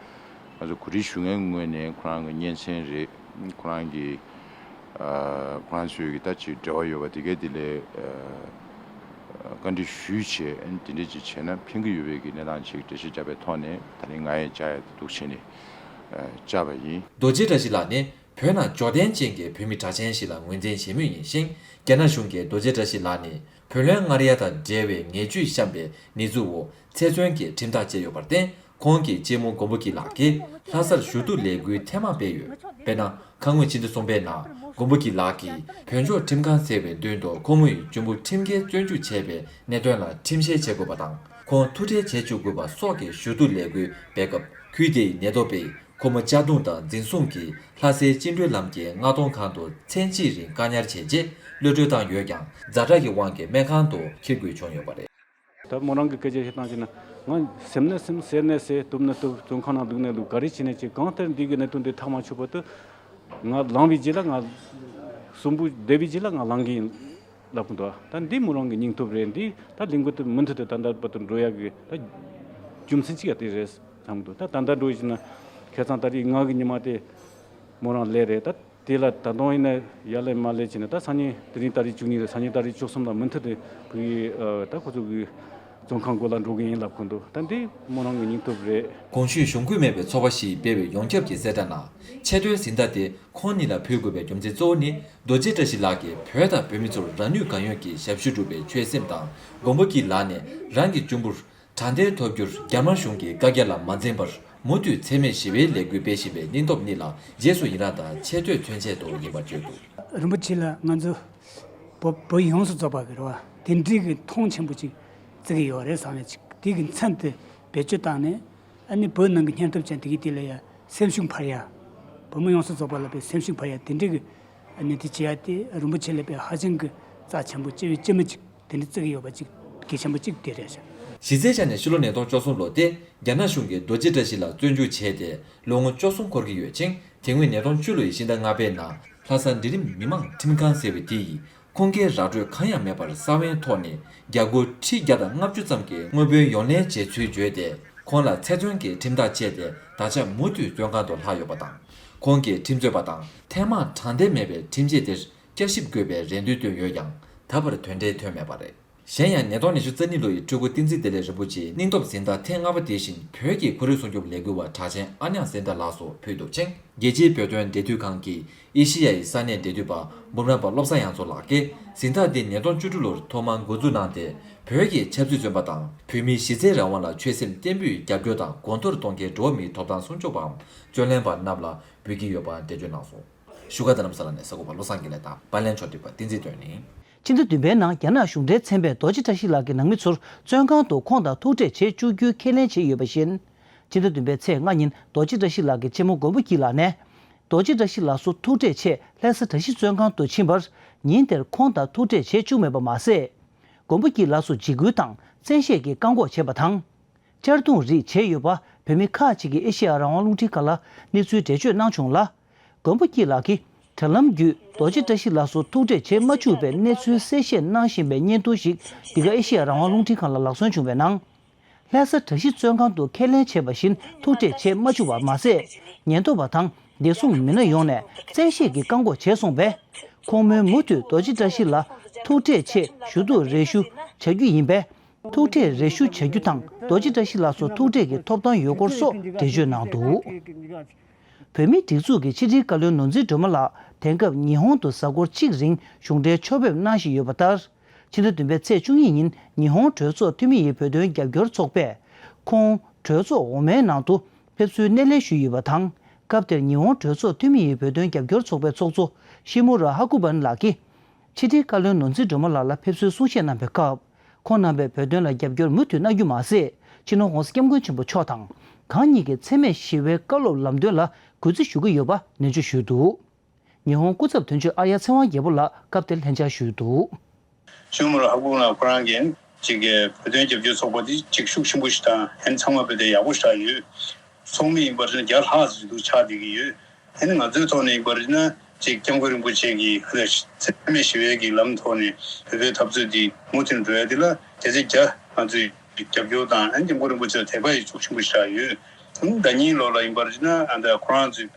ང་ཚོ་གོ་སྒྲིག་ཞུ་མཁན་ངོས་ནས་ཁོ་རང་གི་སྙན་སེང་རེད། ཁོ་རང་གི་ཁོ་རང་ཚོའི་གི་ད་ཅིག་འབྲེལ་བ་ཡོད་པ་དེ་གའི་དེ་ལས་བཀའ་འདྲི་ཞུས་བྱས་དེ་འདྲ་ཅིག་བྱས་ན་ཕན་གི་ཡོད་པའི་གི་གནས་སྟངས་ཅིག་འགྲེལ་བཤད་བརྒྱབ་པའི་ཐོག་ནས་ད་རིང་ང་ཡང་བཅར་ཡ་དེ་འདུག་བྱས་ནས་བཅར་བ་ཡིན། རྡོ་རྗེ་བཀྲ་ཤིས་ལགས་ནི་བོད་ནང་འབྱོར་ལྡན་ཅན་གྱི་བོད་མི་གྲགས་ཅན་ཞིག་ལ་ངོས་འཛིན་བྱེད་མུས་ཡིན་ཞིང་། རྒྱ་ནག་གཞུང་གིས་རྡོ་རྗེ་བཀྲ་ཤིས་ལགས་ནི་བོད་ལྷན་ངར་ཡ་དང་འབྲེལ་བའི་ཉེས་བཅུད་བཤམས་པའི་ནེ་ཙུའུ་ཚེ་བཙོན་གྱི་ཁྲིམས་ཐག་བཅད་ཡོད་པར་བརྟེན། ཁོང་གི་གཅེན་མོ་མགོན་པོ་སྐྱིད་ལགས་ཀྱིས་ལྷ་སར་ཞུ་གཏུག་ལས་འགུལ་ཐེངས་མང་སྤེལ་ཡོད། དཔེར་ན། ཁ་སྔོན་ཕྱི་ཟླ་གསུམ་པའི་ནང་མགོན་པོ་སྐྱིད་ལགས་ཀྱིས་བོད་ལྗོངས་ཁྲིམས་ཁང་ཟེར་བའི་མདུན་དུ་ཁོ་མོ་ཡི་གཅུང་པོ་ཁྲིམས་འགལ་བཙོན་འཇུག་བྱས་པའི་གནད་དོན་ལ་ཁྲིམས་བཤེར་བྱེད་དགོས་པ་དང་། ཁོང་ཐུག་འཕྲད་བྱེད་བཅུག་དགོས་པ་སོགས་ཀྱི་ཞུ་གཏུག་ལས་འགུལ་སྤེལ་སྐབས། ཁུལ་དེའི་ནེ་ཐོ་པས་ཁོ་མོ་གཅར་རྡུང་དང་འཛིན་བཟུང་གིས་ལྷ་སའི་བཅིངས་འགྲོལ་ལམ་གྱི་མངགས་གཏོང་ཁང་དུ་མཚན་གཅིག་རིང་བཀག་ཉར་བྱས་རྗེས་གློད་གྲོལ་བཏང་ཡོད་ཀྱང་། ཛ་དྲག་གི་དབང་གིས་སྨན་ཁང་དུ་འཁྱེར་དགོས་བྱུང་ཡོད་པ་རེད། ད་མོ་རང་གི་སྐད་ཆ་བཤད་སྟངས་བྱས་ན། ང་སེམས་ནས་སེམས། ཟེར་ནས་ཟེར། གཏུབ་ནས་གཏུབ། བཙོན་ཁང་ནང་བླུགས་ནས་བླུགས། ག་རེ་བྱས་ནས་བྱས། གང་ལྟར་འདི་གི་གནད་དོན་འདི་ཐག་མ་ཆོད་བར་དུ་ང་ལངས་པའི་རྗེས་ལ། ང་གསོན་པོ་བསྡད་པའི་རྗེས་ལ་ང་ལངས་གི་ཡིན་ལབ་གི་འདུག་ད་འདི་མོ་རང་གི་སྙིང་སྟོབས་རེད། འདི་ད་ལས་འགུལ་དེ་མུ་མཐུད་དུ་ད་ལྟ་བར་དུ་འགྲོ་ཡག་གི་ད་རྒྱུ་མཚན་གཅིག་ཡང་དེ་རེད་བསམ་གི་འདུག་ད་ད་ལྟ་འགྲོ་བཞིན་ན་ཁ་སང་ད་རེས་ང་གི་ཉི་མ་དེ་མོ་རང་སླེབས་རེད། ད་དེ་ལ་ད་དུང་ཡིན་ན་ཡར་ལས་མར་ལས་བྱས་ནས། ད་སང་ཉིན་དེ་རིང་ཏ་རིག་བཅུ་གཉིས་རེད། སང་ཉིན་ཏ་རིག་བཅུ་གསུམ་ལ་མུ་མཐུད་དུ་ཕ་གི་ཨ་ད་ཁོ་ཚོ་གི་བཙོན་ཁང་སྒོ་ལ་འགྲོ་གི་ཡིན་ལབ་གི་འདུག་ད་འདི་མོ་རང་གི་སྙིང་སྟོབས་རེད། གོང་ཞུས་གཞུང་འཁོད་མེད་པའི་ཚོགས་པ་ཞིག་སྤེལ་བའི་ཡོངས་ཁྱབ་ཀྱི་གསལ་བསྒྲགས་ནང་། ཆེ་མཐོའི་གཟེངས་རྟགས་དེ་ཁོང་གཉིས་ལ་ཕུལ་དགོས་པའི་རྒྱུ་མཚན་གཙོ་བོ་ནི། རྡོ་རྗེ་བཀྲ་ཤིས་ལགས་ཀྱིས་བོད་དང་བོད་མི་ཚོར་རང་ནུས་གང་ཡོད་ཀྱིས་ཞབས་ཞུ་སྒྲུབ་པའི་ཆོད་སེམས་དང་། མགོན་པོ་སྐྱིད་ལགས་ནས་རང་གི་གཅུང་པོར་དྲང་བདེན་ཐོབ་རྒྱུར་རྒྱ་དམར་གཞུང་གི་བཀའ་རྒྱ་ལ་མ་འཛེམས་པར་མུ་མཐུད་འཚེ་མེད་ཞི་བའི་ལས་འགུལ་སྤེལ་བཞིན་པའི་སྙིང་སྟོབས་གཉིས་ལ་རྗེས་སུ་ཡི་རངས་དང་ཆེ་བསྟོད་མཚོན་ཆེད་དུ་ཡིན་པར་བརྗོད་འདུག་རིན་པོ་ཆེ་ལ་ང་ཚོ་བོད་བོད་ཡོངས་སུ་རྫོགས་པ་གི་རེད་བ། དེ་འདྲའི་གི་མཐོང་ཆེན་པོ་ཅིག་བརྩི་གི་ཡོད་རེད་བསམ་ནས་ཅིག་ དེ་གི་མཚན་དེ་བེད་སྤྱོད་བཏང་ནས། ཨ་ནི་བོད་ནང་གི་གཉེན་སྟོབས་ཅན་དེ་གི་དེ་ལ་ཡ་སེམས་ཤུགས་འཕར་ཡ། བོད་མི་ཡོངས་སུ་རྫོགས་པ་ལ་པའི་སེམས་ཤུགས་འཕར་ཡ་དེ་འདྲ་གི་ཨ་ནི་དེ་བྱེད་ཡ་དེ་རིན་པོ་ཆེ་ལ་པའི་ཧ་ཅང་གི་རྩ་ཆེན་པོ་ལྕི་བའི་ལྕི་མོ་ཅིག་དེ་འདྲ་བརྩི་གི་ཡོད་པ་ཅིག་གལ་ཆེན་པོ་ཅིག་དེ་རེད་ཤག་གཞི་རྩའི་ཆ་ནས་ཕྱི་ལོ་ཉིས་སྟོང་བཅུ་གསུམ་ལོ་སྟེ་རྒྱ་ནག་གཞུང་གིས་རྡོ་རྗེ་བཀྲ་ཤིས་ལགས་བཙོན་འཇུག་བྱས་ཏེ་ལོ་ངོ་བཅུ་གསུམ་འཁོར་གྱི་ཡོད་ཅིང་། དེ་སྔོན་ཉིས་སྟོང་བཅུ་ལོ་ཡི་ཕྱི་ཟླ་ལྔ་པའི་ནང་ལྷ་ས་འབྲིང་རིམ་མི་དམངས་ཁྲིམས་ཁང་ཟེར་བའི་དེ་ཡིས་ཁོང་གིས་ར་སྤྲོད་གང་ཡང་མེད་པར་ས་བོན་ཐོག་ནས་རྒྱ་སྒོར་ཁྲི་བརྒྱ་དང་ལྔ་བཅུ་ཙམ་གྱི་དངུལ་བུན་ཡོངས་ལེན་བྱས་ཚུལ་བརྗོད་དེ། ཁོང་ལ་ཚེ་བཙོན་གྱི་ཁྲིམས་ཐག་བཅད་དེ་ད་ཆ་མུ་མཐུད་བཙོན་ཁང་དུ་ལྷག་ཡོད་པ་དང་། ཁོང་གིས་ཁྲིམས་རྩོད་པ་དང་ཐེངས་མང་དྲང་བདེན་མེད་པའི་ཁྲིམས་ཆད་དེར་བསྐྱར་ཞིབ་དགོས་པའི་རེ་འདུན་བཏོན་ཡོད་ཀྱང་། ད་བར་དོན་འབྲས་ཐོན་མེད་པ་རེད། གཞན་ཡང་ཉིས་སྟོང་ཉི་ཤུ་རྩ་གཉིས་ལོ་ཡི་སྤྲུལ་སྐུ་བསྟན་འཛིན་བདེ་ལེགས་རིན་པོ་ཆེའི་སྙིང་སྟོབས་གཟེངས་རྟགས་ཐེངས་ལྔ་པ་དེ་བཞིན་བོད་ཀྱི་ཁོར་ཡུག་སྲུང་སྐྱོབ་ལས་འགུལ་བ་གྲགས་ཅན་ཨ་ཉག་གཟེངས་རྟགས་ལགས་སུ་ཕུལ་འདུག་ཅིང་། རྒྱལ་སྤྱིའི་བོད་དོན་འབྲེལ་མཐུད་ཁང་གི་ཨེ་ཤེ་ཡ་ཡི་ས་གནས་འབྲེལ་མཐུད་པ་འབུམ་རམས་པ་བློ་བཟང་དབྱངས་མཚོ་ལགས་ཀྱིས་གཟེངས་རྟགས་འདི་ཉིས་སྟོང་བཅུ་དྲུག་ལོར་ཐོག་མར་འགོ་འཛུགས་གནང་སྟེ། བོད་ཀྱི་ཆབ་སྲིད་བཙོན་པ་དང་བོད་མིའི་གཞི་རྩའི་རང་དབང་ལ་ཆོད་སེམས་བརྟན་པོས་རྒྱབ་སྐྱོར་དང་གོང་མཐོར་གཏོང་མཁན་འགྲོ་བ་མིའི་ཐོབ་ཐང་སྲུང་སྐྱོབ་པའམ་རྩོད་ལེན་པ་རྣམས་ལ་འབུལ་གྱི་ཡོད་པ་འགྲེལ་བརྗོད་གནང་སོང་། བཞུགས་སྒར་རྡ་རམ་ས་ལ་ནས་གསར་འགོད་པ་བློ་བཟང་དགེ་ལེགས་དང་པར་ལེན་ཕྱོགས་སྒྲིག་པ་བསྟན་འཛིན་སྒྲོན་ཡིན། ཕྱི་ཟླ་བདུན་པའི་ནང་རྒྱ་ནག་གཞུང་འབྲེལ་ཚན་པས་རྡོ་རྗེ་བཀྲ་ཤིས་ལགས་ཀྱི་ནང་མི་ཚོར་བཙོན་ཁང་དུ་ཁོང་དང་ཐུག་འཕྲད་བྱེད་བཅུག་རྒྱུའི་ཁས་ལེན་བྱས་ཡོད་པ་བཞིན། ཕྱི་ཟླ་བདུན་པའི་ཚེས་ལྔ་ཉིན་རྡོ་རྗེ་བཀྲ་ཤིས་ལགས་ཀྱི་གཅེན་མོ་མགོན་པོ་སྐྱིད་ལགས་ནས། རྡོ་རྗེ་བཀྲ་ཤིས་ལགས་སུ་ཐུག་འཕྲད་ཆེད་ལྷ་ས་གྲྭ་བཞི་བཙོན་ཁང་དུ་ཕྱིན་པར། ཉིན་དེར་ཁོང་དང་ཐུག་འཕྲད་བྱེད་བཅུག་མེད་པ་མ་ཟད། མགོན་པོ་སྐྱིད་ལགས་སུ་འཇིགས་སྐུལ་དང་བཙན་ཤེད་ཀྱིས་བཀག་འགོག་བྱས་པ་དང་། གཅར་རྡུང་རིགས་བྱས་ཡོད་པ་བོད་མི་ཁག་ཅིག་གིས་ཨེ་ཤེ་ཡ་རང་དབང་རླུང་འཕྲིན་ཁང་ལ་གནས་ཚུལ་འགྲེལ་བརྗོད་གནང་བྱུང་ལ། མགོན་པོ་སྐྱིད་ལགས་ཀྱིས་དྲ་ལམ་བརྒྱུད་རྡོ་རྗེ་བཀྲ་ཤིས་ལགས་སུ་ཐུག་འཕྲད་བྱེད་མ་བཅུག་པའི་གནས་ཚུལ་གསལ་བཤད་གནང་བཞིན་པའི་བརྙན་ཐུང་ཞིག་འདི་ག་ཨེ་ཤེ་ཡ་རང་དབང་རླུང་འཕྲིན་ཁང་ལ་ལག་སོན་བྱུང་བའི་ནང་། ལྷ་ས་གྲྭ་བཞི་བཙོན་ཁང་དུ་ཁས་ལེན་བྱས་པ་བཞིན་ཐུག་འཕྲད་བྱེད་མ་བཅུག་པ་མ་ཟད། ཉེན་རྟོག་པ་དང་བདེ་སྲུང་མི་སྣ་ཡོངས་ནས་བཙན་ཤེད་ཀྱིས་བཀག་འགོག་བྱས་སོང་པས། ཁོང་མོས་མུ་མཐུད་རྡོ་རྗེ་བཀྲ་ཤིས་ལ་ཐུག་འཕྲད་ཆེད་ཞུ་གཏུག་རེ་ཞུ་བྱ་རྒྱུ་ཡིན་པས། ཐུག་འཕྲད་རེ་ཞུ་བྱ་རྒྱུ་དང་རྡོ་རྗེ་བཀྲ་ཤིས་ལགས་སུ་ཐུག་འཕྲད་ཀྱི་ཐོབ་ཐང་ཡོད་སྐོར་སོགས་འགྲེལ་བརྗོད་གནང་འདུག། བོད་མིའི་སྒྲིག་འཛུགས་ཀྱི་ཕྱི་དྲིལ་བཀའ་བློན་ནོར་འཛིན་སྒྲོལ་མ་ལགས་དེང་སྐབས་ཉི་ཧོང་དུ་གཟའ་འཁོར་གཅིག་རིང་གཞུང་འབྲེལ་ཕྱོགས་ཕེབས་གནང་བཞིན་ཡོད་པ་ལྟར། ཕྱི་ཟླ་བདུན་པའི་ཚེས་བཅུ་གཉིས་ཉིན་ཉི་ཧོང་གྲོས་ཚོགས་འཐུས་མི་ཡི་བོད་དོན་རྒྱབ་སྐྱོར་ཚོགས་པས་ཁོང་གྲོས་ཚོགས་འོག་མའི་ནང་དུ་ཕེབས་བསུའི་སྣེ་ལེན་ཞུས་ཡོད་པ་དང་། སྐབས་དེར་ཉི་ཧོང་གྲོས་ཚོགས་འཐུས་མི་ཡི་བོད་དོན་རྒྱབ་སྐྱོར་ཚོགས་པའི་ཚོགས་གཙོ་ཤི་མུ་ར་ཧ་ཀུ་བན་ལགས་ཀྱིས། ཕྱི་དྲིལ་བཀའ་བློན་ནོར་འཛིན་སྒྲོལ་མ་ལགས་ལ་ཕེབས་བསུའི་གསུང་བཤད་གནང་བའི་སྐབས། ཁོང་རྣམ་པས་བོད་དོན་ལ་རྒྱབ་སྐྱོར་མུ་མཐུད་གནང་རྒྱུ་མ་ཟད། སྤྱི་ནོར་༸གོང་ས་༸སྐྱབས་མགོན་ཆེན་པོ་མཆོག་དང་། གང་ཉིད་ཀྱི་འཚེ་མེད་ཞི་བའི་བཀའ་སློབ་ལམ་སྟོན་ལ་གུས་བརྩི་ཞུ་གི་ཡོད་པ་ནན་བརྗོད་ཞུས་འདུག། ཉི་ཧོང་སྐུ་ཚབ་དོན་གཅོད་ཨར་ཡ་ཚེ་དབང་རྒྱལ་པོ་ལགས་སྐབས་དེར་ལྷན་བཅར་ཞུས་འདུག། ཤི་མུ་ར་ཧ་ཀུ་ལགས་ཁོ་རང་གིས་ཅིག་གི་བོད་དོན་རྒྱབ་སྐྱོར་ཚོགས་པ་དེ་ཅིག་ཤུགས་ཆེན་པོ་ཞིག་དང་ཧན་ཚང་མ་བོད་དོན་ཡག་པོ་ཞིག་ཡོད། ཚོགས་མི་ཡིན་པར་བཞིན་བརྒྱ་ལྷག་ཙམ་ཞིག་འདུག་ཆགས་བསྡད་ཀྱི་ཡོད། ཨ་ནི་ང་ཚོའི་ཐོག་ནས་ཡིན་པར་བཞིན་ན་ཅིག་༸སྐྱབས་མགོན་རིན་པོ་ཆེ་གི་འཚེ་མེད་ཞི་བའི་གི་ལམ་ཐོག་ནས་བོད་པའི་འཐབ་རྩོད་འདི་མུ་མཐུད་འགྲོ་ཡ་འདི་ལ་བརྒྱ་ཆ་བརྒྱ་ང་ཚོས་རྒྱབ་སྐྱོར་དང་ཨ་ནི་༸སྐྱབས་མགོན་རིན་པོ་ཆེ་ལ་དད་པ་ཡི་ཤུགས་ཆེན་པོ་ཞིག་ཡོད། ཨ་ནི་ཟླ་ཉིན་ལོ་ལ་ཡིན་པར་བཞིན་ན་ཨ་ད་ཁོ་རང་ཚོས་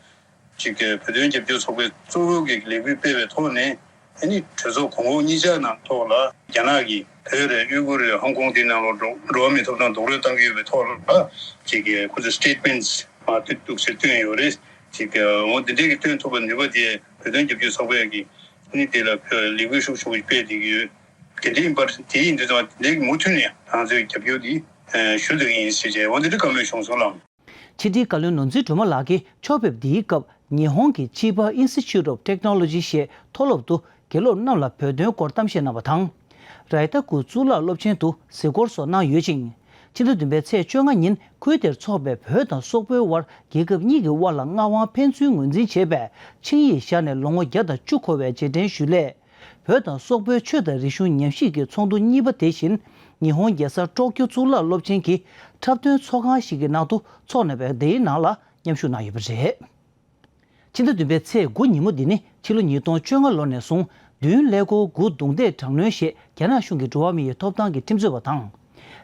ཅིག་གི་བོད་དོན་རྒྱབ་སྐྱོར་ཚོགས་པའི་གཙོ་བོ་གི་ལས་འགུལ་སྤེལ་བའི་ཐོག་ནས་ཨ་ནི་གྲོས་ཚོགས་གོང་འོག་གཉིས་ཆ་ནང་ཐོག་ལ་རྒྱ་ནག་གིས་བོད་རེད་ཡུ་གུར་རེད་ཧོང་ཀོང་དེ་ནང་ལོགས་འགྲོ་འགྲོ་བ་མིའི་ཐོབ་ཐང་རྡོག་རོལ་བཏང་གི་ཡོད་པའི་ཐོག་ལ་ཅིག་གི་ཁོ་ཚོས་སི་ཊེ་ཊི་མེན་ཊི་མ་ཐུག་ཐུག་ཟེར་བཏོན་ཡོད་རེད། ཅིག་གི་འོ་དེ་འདྲའི་གི་བཏོན་ཐུབ་པའི་ནུས་པ་དེ་བོད་དོན་རྒྱབ་སྐྱོར་ཚོགས་པས་གི་ཨ་ནི་དེ་ལ་ལས་འགུལ་ཤུགས་ཆེན་པོ་སྤེལ་བསྡད་ཀྱི་ཡོད། དེ་འདྲ་ཡིན་པར་དེ་ཡིན་དུས་ཙང་དེ་འདྲའི་གི་མུ་མཐུད་ནས་ང་ཚོས་རྒྱབ་སྐྱོར་དེ་ཞུ་འདོད་ཡིན་ཟེར་བྱས་འོ་དེ་འདྲ་བཀའ་མོལ་བྱུང་སོང་ལགས། ཕྱི་དྲིལ་བཀའ་བློན་ནོར་འཛིན་སྒྲོལ་མ་ལགས་ཀྱིས་ཕྱོགས་ཕེབས་འདིའི་སྐབས་ཉི་ཧོང་གི་ཅི་པ་Institute of Technology ཞེས་མཐོ་སློབ་ཏུ་དགེ་སློབ་རྣམས་ལ་བོད་དོན་སྐོར་གཏམ་བཤད་གནང་བ་དང་། རའི་ཏ་ཀུ་གཙུག་ལག་སློབ་ཆེན་དུ་གཟིགས་སྐོར་སོགས་གནང་ཡོད་ཅིང་། ཕྱི་ཟླ་བདུན་པའི་ཚེས་བཅོ་ལྔ་ཉིན་ཁུལ་དེར་འཚོགས་པའི་བོད་དང་སོག་པོའི་དབར་རྒྱལ་ཁབ་གཉིས་ཀྱི་དབར་ལ་མངའ་དབང་ཕན་ཚུན་ངོས་འཛིན་བྱས་པའི་ཆིངས་ཡིག་བཞག་ནས་ལོ་ངོ་བརྒྱ་དང་བཅུ་འཁོར་བའི་རྗེས་དྲན་ཞུ་སླད། བོད་དང་སོག་པོའི་ཆོས་དང་རིག་གཞུང་ཉམས་ཞིབ་ཀྱི་ཚོགས་འདུ་གཉིས་པ་དེ་བཞིན་ཉི་ཧོང་རྒྱལ་ས་ཀྲོ་ཀྱོ་གཙུག་ལག་སློབ་ཆེན་གྱི་འཁྲབ་སྟོན་ཚོགས་ཁང་ཞིག་གི་ནང་དུ་འཚོགས་གནང་བའི་དེའི་ནང་ལ་མཉམ་ཞུགས་གནང་ཡོད་པ་རེད། ཕྱི་ཟླ་བདུན་པའི་ཚེས་དགུ་ཉིན་མོ་འདི་ནི་ཕྱི་ལོ་ཉིས་སྟོང་བཅོ་ལྔ་ལོ་ནས་བཟུང་བདུན་ཀླད་ཀོར་དགུ་རྡུང་རྡེག་དྲག་གནོན་ཞེས་རྒྱ་ནག་གཞུང་གིས་འགྲོ་བ་མིའི་ཐོབ་ཐང་གི་ཁྲིམས་རྩོད་པ་དང་།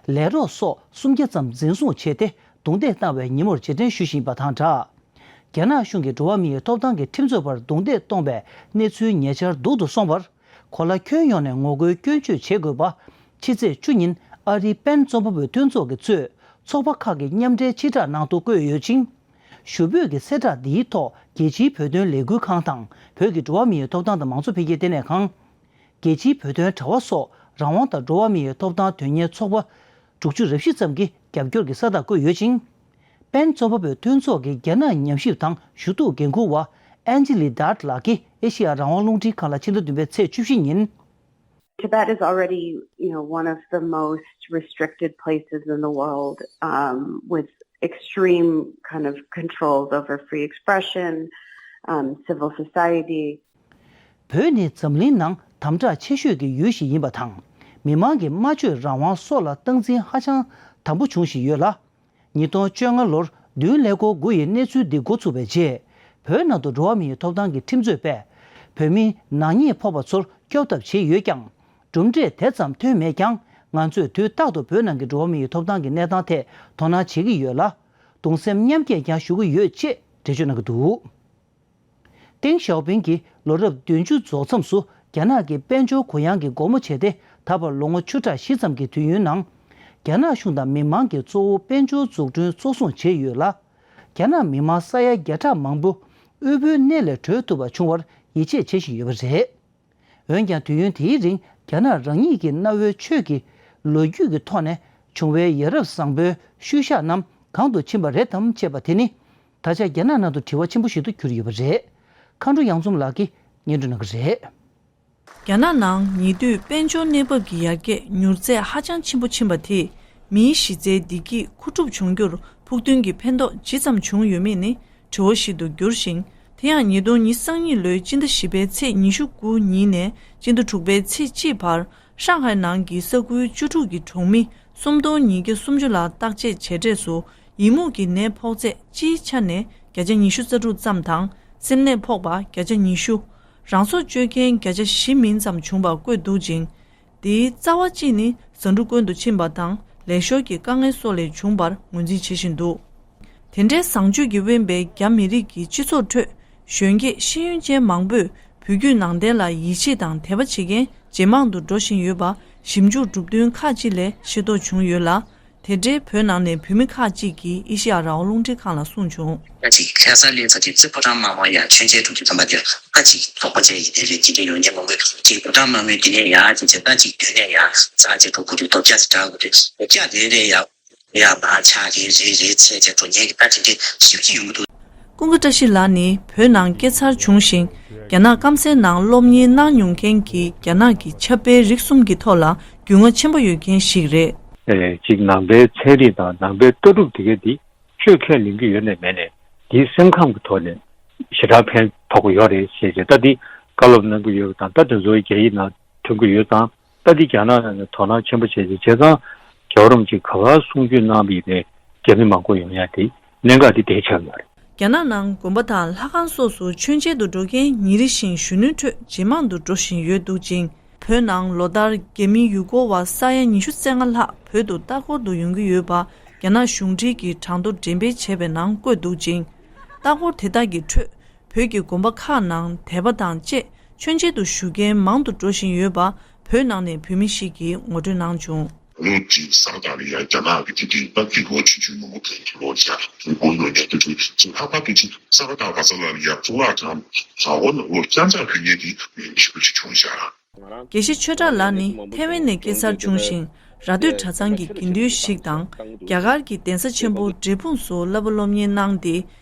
ལས་རོགས་སོགས་སུམ་བརྒྱ་ཙམ་འཛིན་བཟུང་བྱས་ཏེ་རྡུང་རྡེག་བཏང་བའི་ཉིན་མོར་རྗེས་དྲན་ཞུ་བཞིན་པ་དང་སྦྲགས། རྒྱ་ནག་གཞུང་གིས་འགྲོ་བ་མིའི་ཐོབ་ཐང་གི་ཁྲིམས་རྩོད་པར་རྡུང་རྡེག་གཏོང་བའི་གནས་ཚུལ་ཉེ་ཆར་སྡུག་ཏུ་སོང་བར། གོ་ལ་ཁྱོན་ཡོངས་ནས་ངོ་རྒོལ་སྐྱོན་བརྗོད་བྱེད་དགོས་པ། ཕྱི་ཚེས་བཅུ་ཉིན་ཨ་རིའི་པེན་རྩོམ་པ་པོའི་མཐུན་ཚོགས་ཀྱིས་གཙོས་ཚོགས་པ་ཁག་གི་མཉམ་འབྲེལ་སྤྱི་བསྒྲགས་ནང་དུ་བཀོད་ཡོད་ཅིང་། ཞུ་འབོད་ཀྱི་གསལ་བསྒྲགས་འདིའི་ཐོག་རྒྱལ་སྤྱིའི་བོད་དོན་ལས་འགུལ་ཁང་དང་བོད་ཀྱི་འགྲོ་བ་མིའི་ཐོབ་ཐང་དང་མང་གཙོ་འཕེལ་རྒྱས་ལྟེ་གནས་ཁང་། རྒྱལ་སྤྱིའི་བོད་དོན་དྲ་བ་སོགས་རང་དབང་དང་འགྲོ་བ་མིའི་ཐོབ་ཐང་དོན་གཉེར་ཚོགས་པ་དྲུག་ཅུ་རེ་བཞི་ཙམ་གྱིས་རྒྱབ་སྐྱོར་གྱི་ས་རྟགས་བཀོད་ཡོད་ཅིང་། པེན་རྩོམ་པ་པོའི་མཐུན་ཚོགས་ཀྱི་རྒྱ་ནག་ཉམས་ཞིབ་དང་ཞུ་གཏུག་འགན་འཁུར་བ་ཨན་ཇི་ལི་ཌཱད་ལགས་ཀྱིས་ཨེ་ཤེ་ཡ་རང་དབང་རླུང་འཕྲིན་ཁང་ལ་ཕྱི་ཟླ་བདུན་པའི་ཚེས་བཅུ་བཞི་ཉིན། Tibet is already, you know, one of the most restricted places in the world, um, with extreme kind of controls over free expression, um, civil society. བོད་ནི་འཛམ་གླིང་ནང་དམ་དྲག་ཆེ་ཤོས་ཀྱི་ཡུལ་ཞིག་ཡིན་པ་དང་། མི་མང་གི་སྨྲ་བརྗོད་རང་དབང་སོགས་ལ་སྟངས་འཛིན་ཧ་ཅང་དམ་པོ་བྱུང་བཞིན་ཡོད་ལ། ཉིས་སྟོང་བཅོ་ལྔ་ལོར་བདུན་ཀླད་ཀོར་དགུ་ཡི་གནས་ཚུལ་འདི་འགོ་ཚུགས་པའི་རྗེས། བོད་ནང་དུ་འགྲོ་བ་མིའི་ཐོབ་ཐང་གི་ཁྲིམས་རྩོད་པས། བོད་མིའི་ནག་ཉེས་ཕོག་པ་ཚོར་སྐྱོབ་ཐབས་བྱས་ཡོད་ཀྱང་། གྲུབ་འབྲས་དེ་ཙམ་ཐོན་མེད་ཀྱང་། ང་ཚོས་དུས་རྟག་ཏུ་བོད་ནང་གི་འགྲོ་བ་མིའི་ཐོབ་ཐང་གི་གནས་སྟངས་ཐད་དོ་སྣང་བྱེད་ཀྱི་ཡོད་ལ། གདུང་སེམས་མཉམ་སྐྱེད་ཀྱང་ཞུ་གི་ཡོད་ཅེས་འགྲེལ་བརྗོད་གནང་གི་འདུག་ཏེང་ཞའོ་ཕིང་གིས་ལོ་རབས་བདུན་ཅུ་རྫོགས་མཚམས་སུ་རྒྱ་ནག་གི་དཔལ་འབྱོར་གུ་ཡངས་ཀྱི་སྒོ་མོ་ཕྱེ་སྟེ། ད་བར་ལོ་ངོ་བཅུ་ཕྲག་བཞི་ཙམ་གྱི་དུས་ཡུན་ནང་། རྒྱ་ནག་གཞུང་དང་མི་མང་གིས་གཙོ་བོ་དཔལ་འབྱོར་འཛུགས་སྐྲུན་གཙོ་བཟུང་བྱས་ཡོད་ལ། རྒྱ་ནག་མི་མང་ས་ཡ་བརྒྱ་ཕྲག་མང་པོ་དབུལ་པོའི་གནས་ལས་གྲོལ་ཐུབ་པ་བྱུང་བར་ཡིད་ཆེས་བྱེད་བཞིན་ཡོད་པ་རེད། འོན་ཀྱང་། དུས་ཡུན་དེའི་རིང་རྒྱ་ནག་རང་ཉིད་ཀྱི་གནའ་བོའི་ཆོས་ཀྱི་ལོ་རྒྱུས་ཀྱི་ཐོག་ནས་བྱུང་བའི་ཡ་རབས་བཟང་པོའི་ཤུལ་བཞག་རྣམས་གང་དུ་ཕྱིན་པ་རེད་དམ་ཅེས་པ་དེ་ནི། ད་ཆ་རྒྱ་ནག་ནང་དུ་དྲི་བ་ཆེན་པོ་ཞིག་ཏུ་གྱུར་ཡོད་པ་རེད། མཁའ་འགྲོ་གཡང་འཛོམས་ལགས་ཀྱིས་སྙན་སྒྲོན་གནང་གི་རེད། རྒྱ་ནག་ནང་ཉེ་དུས་དཔལ་འབྱོར་གནས་བབ་ཀྱི་ཡར་རྒྱས་མྱུར་ཚད་ཧ་ཅང་ཆེན་པོ་ཕྱིན་པ་དེས། མིའི་གཞི་རྩའི་བདེ་སྐྱིད་མཁོ་སྒྲུབ་བྱུང་རྒྱུར་ཕུགས་འདུན་གྱི་ཕན་ཐོགས་ཇི་ཙམ་བྱུང་ཡོད་མེད་ནི་དྲི་བ་ཞིག་ཏུ་གྱུར་ཞིང་། དེ་ཡང་ཉིས་སྟོང་ཉི་ཤུ་རྩ་གཉིས་ལོའི་སྤྱི་ཟླ་བཞི་པའི་ཚེས་ཉི་ཤུ་དགུ་ཉིན་ནས་སྤྱི་ཟླ་དྲུག་པའི་ཚེས་གཅིག་བར། ཧྲང་ཧའེ་ནང་གི་ས་ཁུལ་བཅུ་དྲུག་གི་གྲོང་མི་སུམ་སྟོང་ཉིས་བརྒྱ་སུམ་ཅུ་ལ་བརྟག་དཔྱད་བྱས་འབྲས་སུ། ཡི་མུག་གི་ནད་ཕོག་ཚད་སྤྱིའི་ཆ་ནས་བརྒྱ་ཆ་ཉི་ཤུ་རྩ་དྲུག་ཙམ་དང་། སེམས་ནད་ཕོག་པ་བརྒྱ་ཆ་ཉི་ཤུ། རང་སྲོག་གཅོད་མཁན་བརྒྱ་ཆ་བཞི་མིན་ཙམ་བྱུང་བ་བཀོད་འདུག་ཅིང་། དེའི་རྩ་བ་གཅིག་ནི་ཟ་འབྲུ་དཀོན་དུ་ཕྱིན་པ་དང་། ལས་ཤོར་གྱི་དཀའ་ངལ་སོགས་ལས་བྱུང་བར་ངོས་འཛིན་བྱེད་བཞིན་འདུག་དེ་འདྲའི་བཟང་སྤྱོད་ཀྱིས་དབེན་པའི་རྒྱ་མི་རིགས་ཀྱི་སྤྱི་ཚོགས་ཁྲོད། གཞོན་སྐྱེས་ཤེས་ཡོན་ཅན་མང་པོས་བོད་བརྒྱུད་ནང་བསྟན་ལ་ཡིད་ཆེས་དང་དད་པ་བྱེད་མཁན་ཇེ་མང་དུ་འགྲོ་བཞིན་ཡོད་པ་ཞིབ་འཇུག་གྲུབ་དོན་ཁག་ཅིག་ལས་ཤེས་རྟོགས་བྱུང་ཡོད་ལ། དེ་འབྲེལ་བོད་ནང་ནས་བོད་མི་ཁག་ཅིག་གིས་ཨེ་ཤེ་ཡ་རང་དབང་རླུང་འཕྲིན་ཁང་ལ་གསུངས་བྱུང་། ད་ཅིག་ལྷ་ས་ལ་ཚ་ཅིག་ཙི་ཕོ་བྲང་དམར་མོ་ཡ་མཆོད་མཇལ་འགྲོ་དུས་ཙམ་པ་དེར་ད་ཅིག་ཚོགས་པ་བཅས་ཡིན་ནའི་རེད། དེ་འདྲ་ཡོང་མཁན་མང་པོས་ཅིག་ཕོ་བྲང་དམར་མོའི་དེ་ནས་ཡ་ཅིག་བྱས། ད་ཅིག་མདུན་ནས་ཡ་ཙག་ཅིག་འགྲོ་དགོས་དུས་རྡོ་སྐྱ་ཙིག་འདྲ་དགོས་དུས་རྡོ་སྐྱ་དེ་རེད་ཡ། ཡ་མ་ཆག་རེད་རེད་རེད་ཚད་ཅིག་འགྲོ་མཁན་གྱི་ད་དེ་འདྲ་ཞེ་པོ་ཅིག་ཡོང་གི་འདུག་ཀུན་དགའ་བཀྲ་ཤིས་ལགས་ནི་བོད་ནང་སྐྱེས་འཚར་བྱུང་ཞིང་། རྒྱ་ནག་སྐམ་སའི་ནང་སློབ་གཉེར་གནང་མྱོང་མཁན་གྱི་རྒྱ་ནག་གི་ཆབ་དཔལ་རིག་གསུམ་གྱི་ཐོག་ལ་རྒྱུས་མངའ་ཆེན་པོ་ཡོད་མཁན་ཞིག་རེད། ཨེ། གཅིག་ནང་པའི་ཚན་རིག་དང་ནང་པའི་ལྟ་གྲུབ་དེ་ག་འདི་ཆོས་ཁས་ལེན་གྱི་ཡོད་ནས་མེད་ནས་འདིའི་སེམས་ཁམས་ཀྱི་ཐོག་ནས་ཞེ་དྲག་ཕན་ཐོགས་ཀྱི་ཡོད་རེད་ཞེས་བྱས། ད་འདི་བཀའ་སློབ་གནང་གི་ཡོད་པ་དང་། ད་དེ་ཚོ་རྒྱ་ཡིག་ནང་ཐོན་གྱི་ཡོད་ཙང་། ད་འདི་རྒྱ་ནག་ནང་ནས་དོ་སྣང་ཆེན་པོ་བྱས་ཏེ། བྱས་ཙང་རྒྱལ་བ་རིན་པོ་ཆེས་ག་པར་གསུང་ཆོས་གནང་བ་ཡིན་ནའི་རྒྱ་མི་མང་པོ་ཡོང་ཡ་དེ་གནད་འགག་འདི་དེ་ཆགས་ཡོད་རེད། རྒྱ་ནག་ནང་དགོན་པ་དང་ལྷ་ཁང་སོགས་སུ་མཆོད་མཇལ་དུ་འགྲོ་མཁན་ཉིན་རེ་བཞིན་གཞོན་ནུའི་ཁྲོད་ཇེ་མང་དུ་འགྲོ་བཞིན་ཡོད་འདུག་ཅིང་། བོད་ནང་ལོ་ལྟར་རྒྱ་མིའི་ཡུལ་སྐོར་བ་ས་ཡ་ཉི་ཤུ་རྩ་ལྔ་ལྷག་བོད་དུ་ལྟ་སྐོར་དུ་ཡོང་གི་ཡོད་པ་རྒྱ་ནག་གཞུང་འབྲེལ་གྱི་གྲངས་ཐོ་འགྲེམས་སྤེལ་བྱས་པའི་ནང་བཀོད་འདུག་ཅིང་། ལྟ་སྐོར་དེ་དག་གི་ཁྲོད། བོད་ཀྱི་དགོན་པ་ཁག་ནང་དད་པ་དང་བཅས་མཆོད་མཇལ་དུ་ཞུགས་མཁན་མང་དུ་འགྲོ་བཞིན་ཡོད་པ་བོད་ནང་ནས་བོད་མི་ཞིག་གིས་ངོ་སྤྲོད་གནང་བྱུང་། ལོ་གཅིག་གསར་དར་ལ་ཡ་རྒྱ་ནག་གི་དེ་དུས་ལྟ་གི་ལོ་ཆུང་ཆུང་མང་པོ་གོང་དུ་ལོག་བཞག་གོང་ལོ་ཉག་ཏུ་དུས་ལྷག་པར་དུ་ཅིག་གསར་དར་བ་ས་ལ་ཡ་གཙུག་ལག་ཁང་ཧ་འོ་ན་ལོ་བརྐྱང་ཚར་གི་ཉེ་དེ་མི་ཞིག་ཅིག་བྱུང་བཞག་དགེ་བཤེས་ཆོས་གྲགས་ལགས་ནི་ཐེ་ཝན་ནས་སྐྱེས་འཚར་བྱུང་ཞིང་། ར་སྟོད་གྲྭ་ཚང་གི་དགེ་འདུན་ཞིག་དང་། རྒྱ་གར་གྱི་གདན་ས་ཆེན་པོ་འབྲས་སྤུངས་སུ་བསླབ་པ་སློབ་གཉེར་གནང་སྟེ།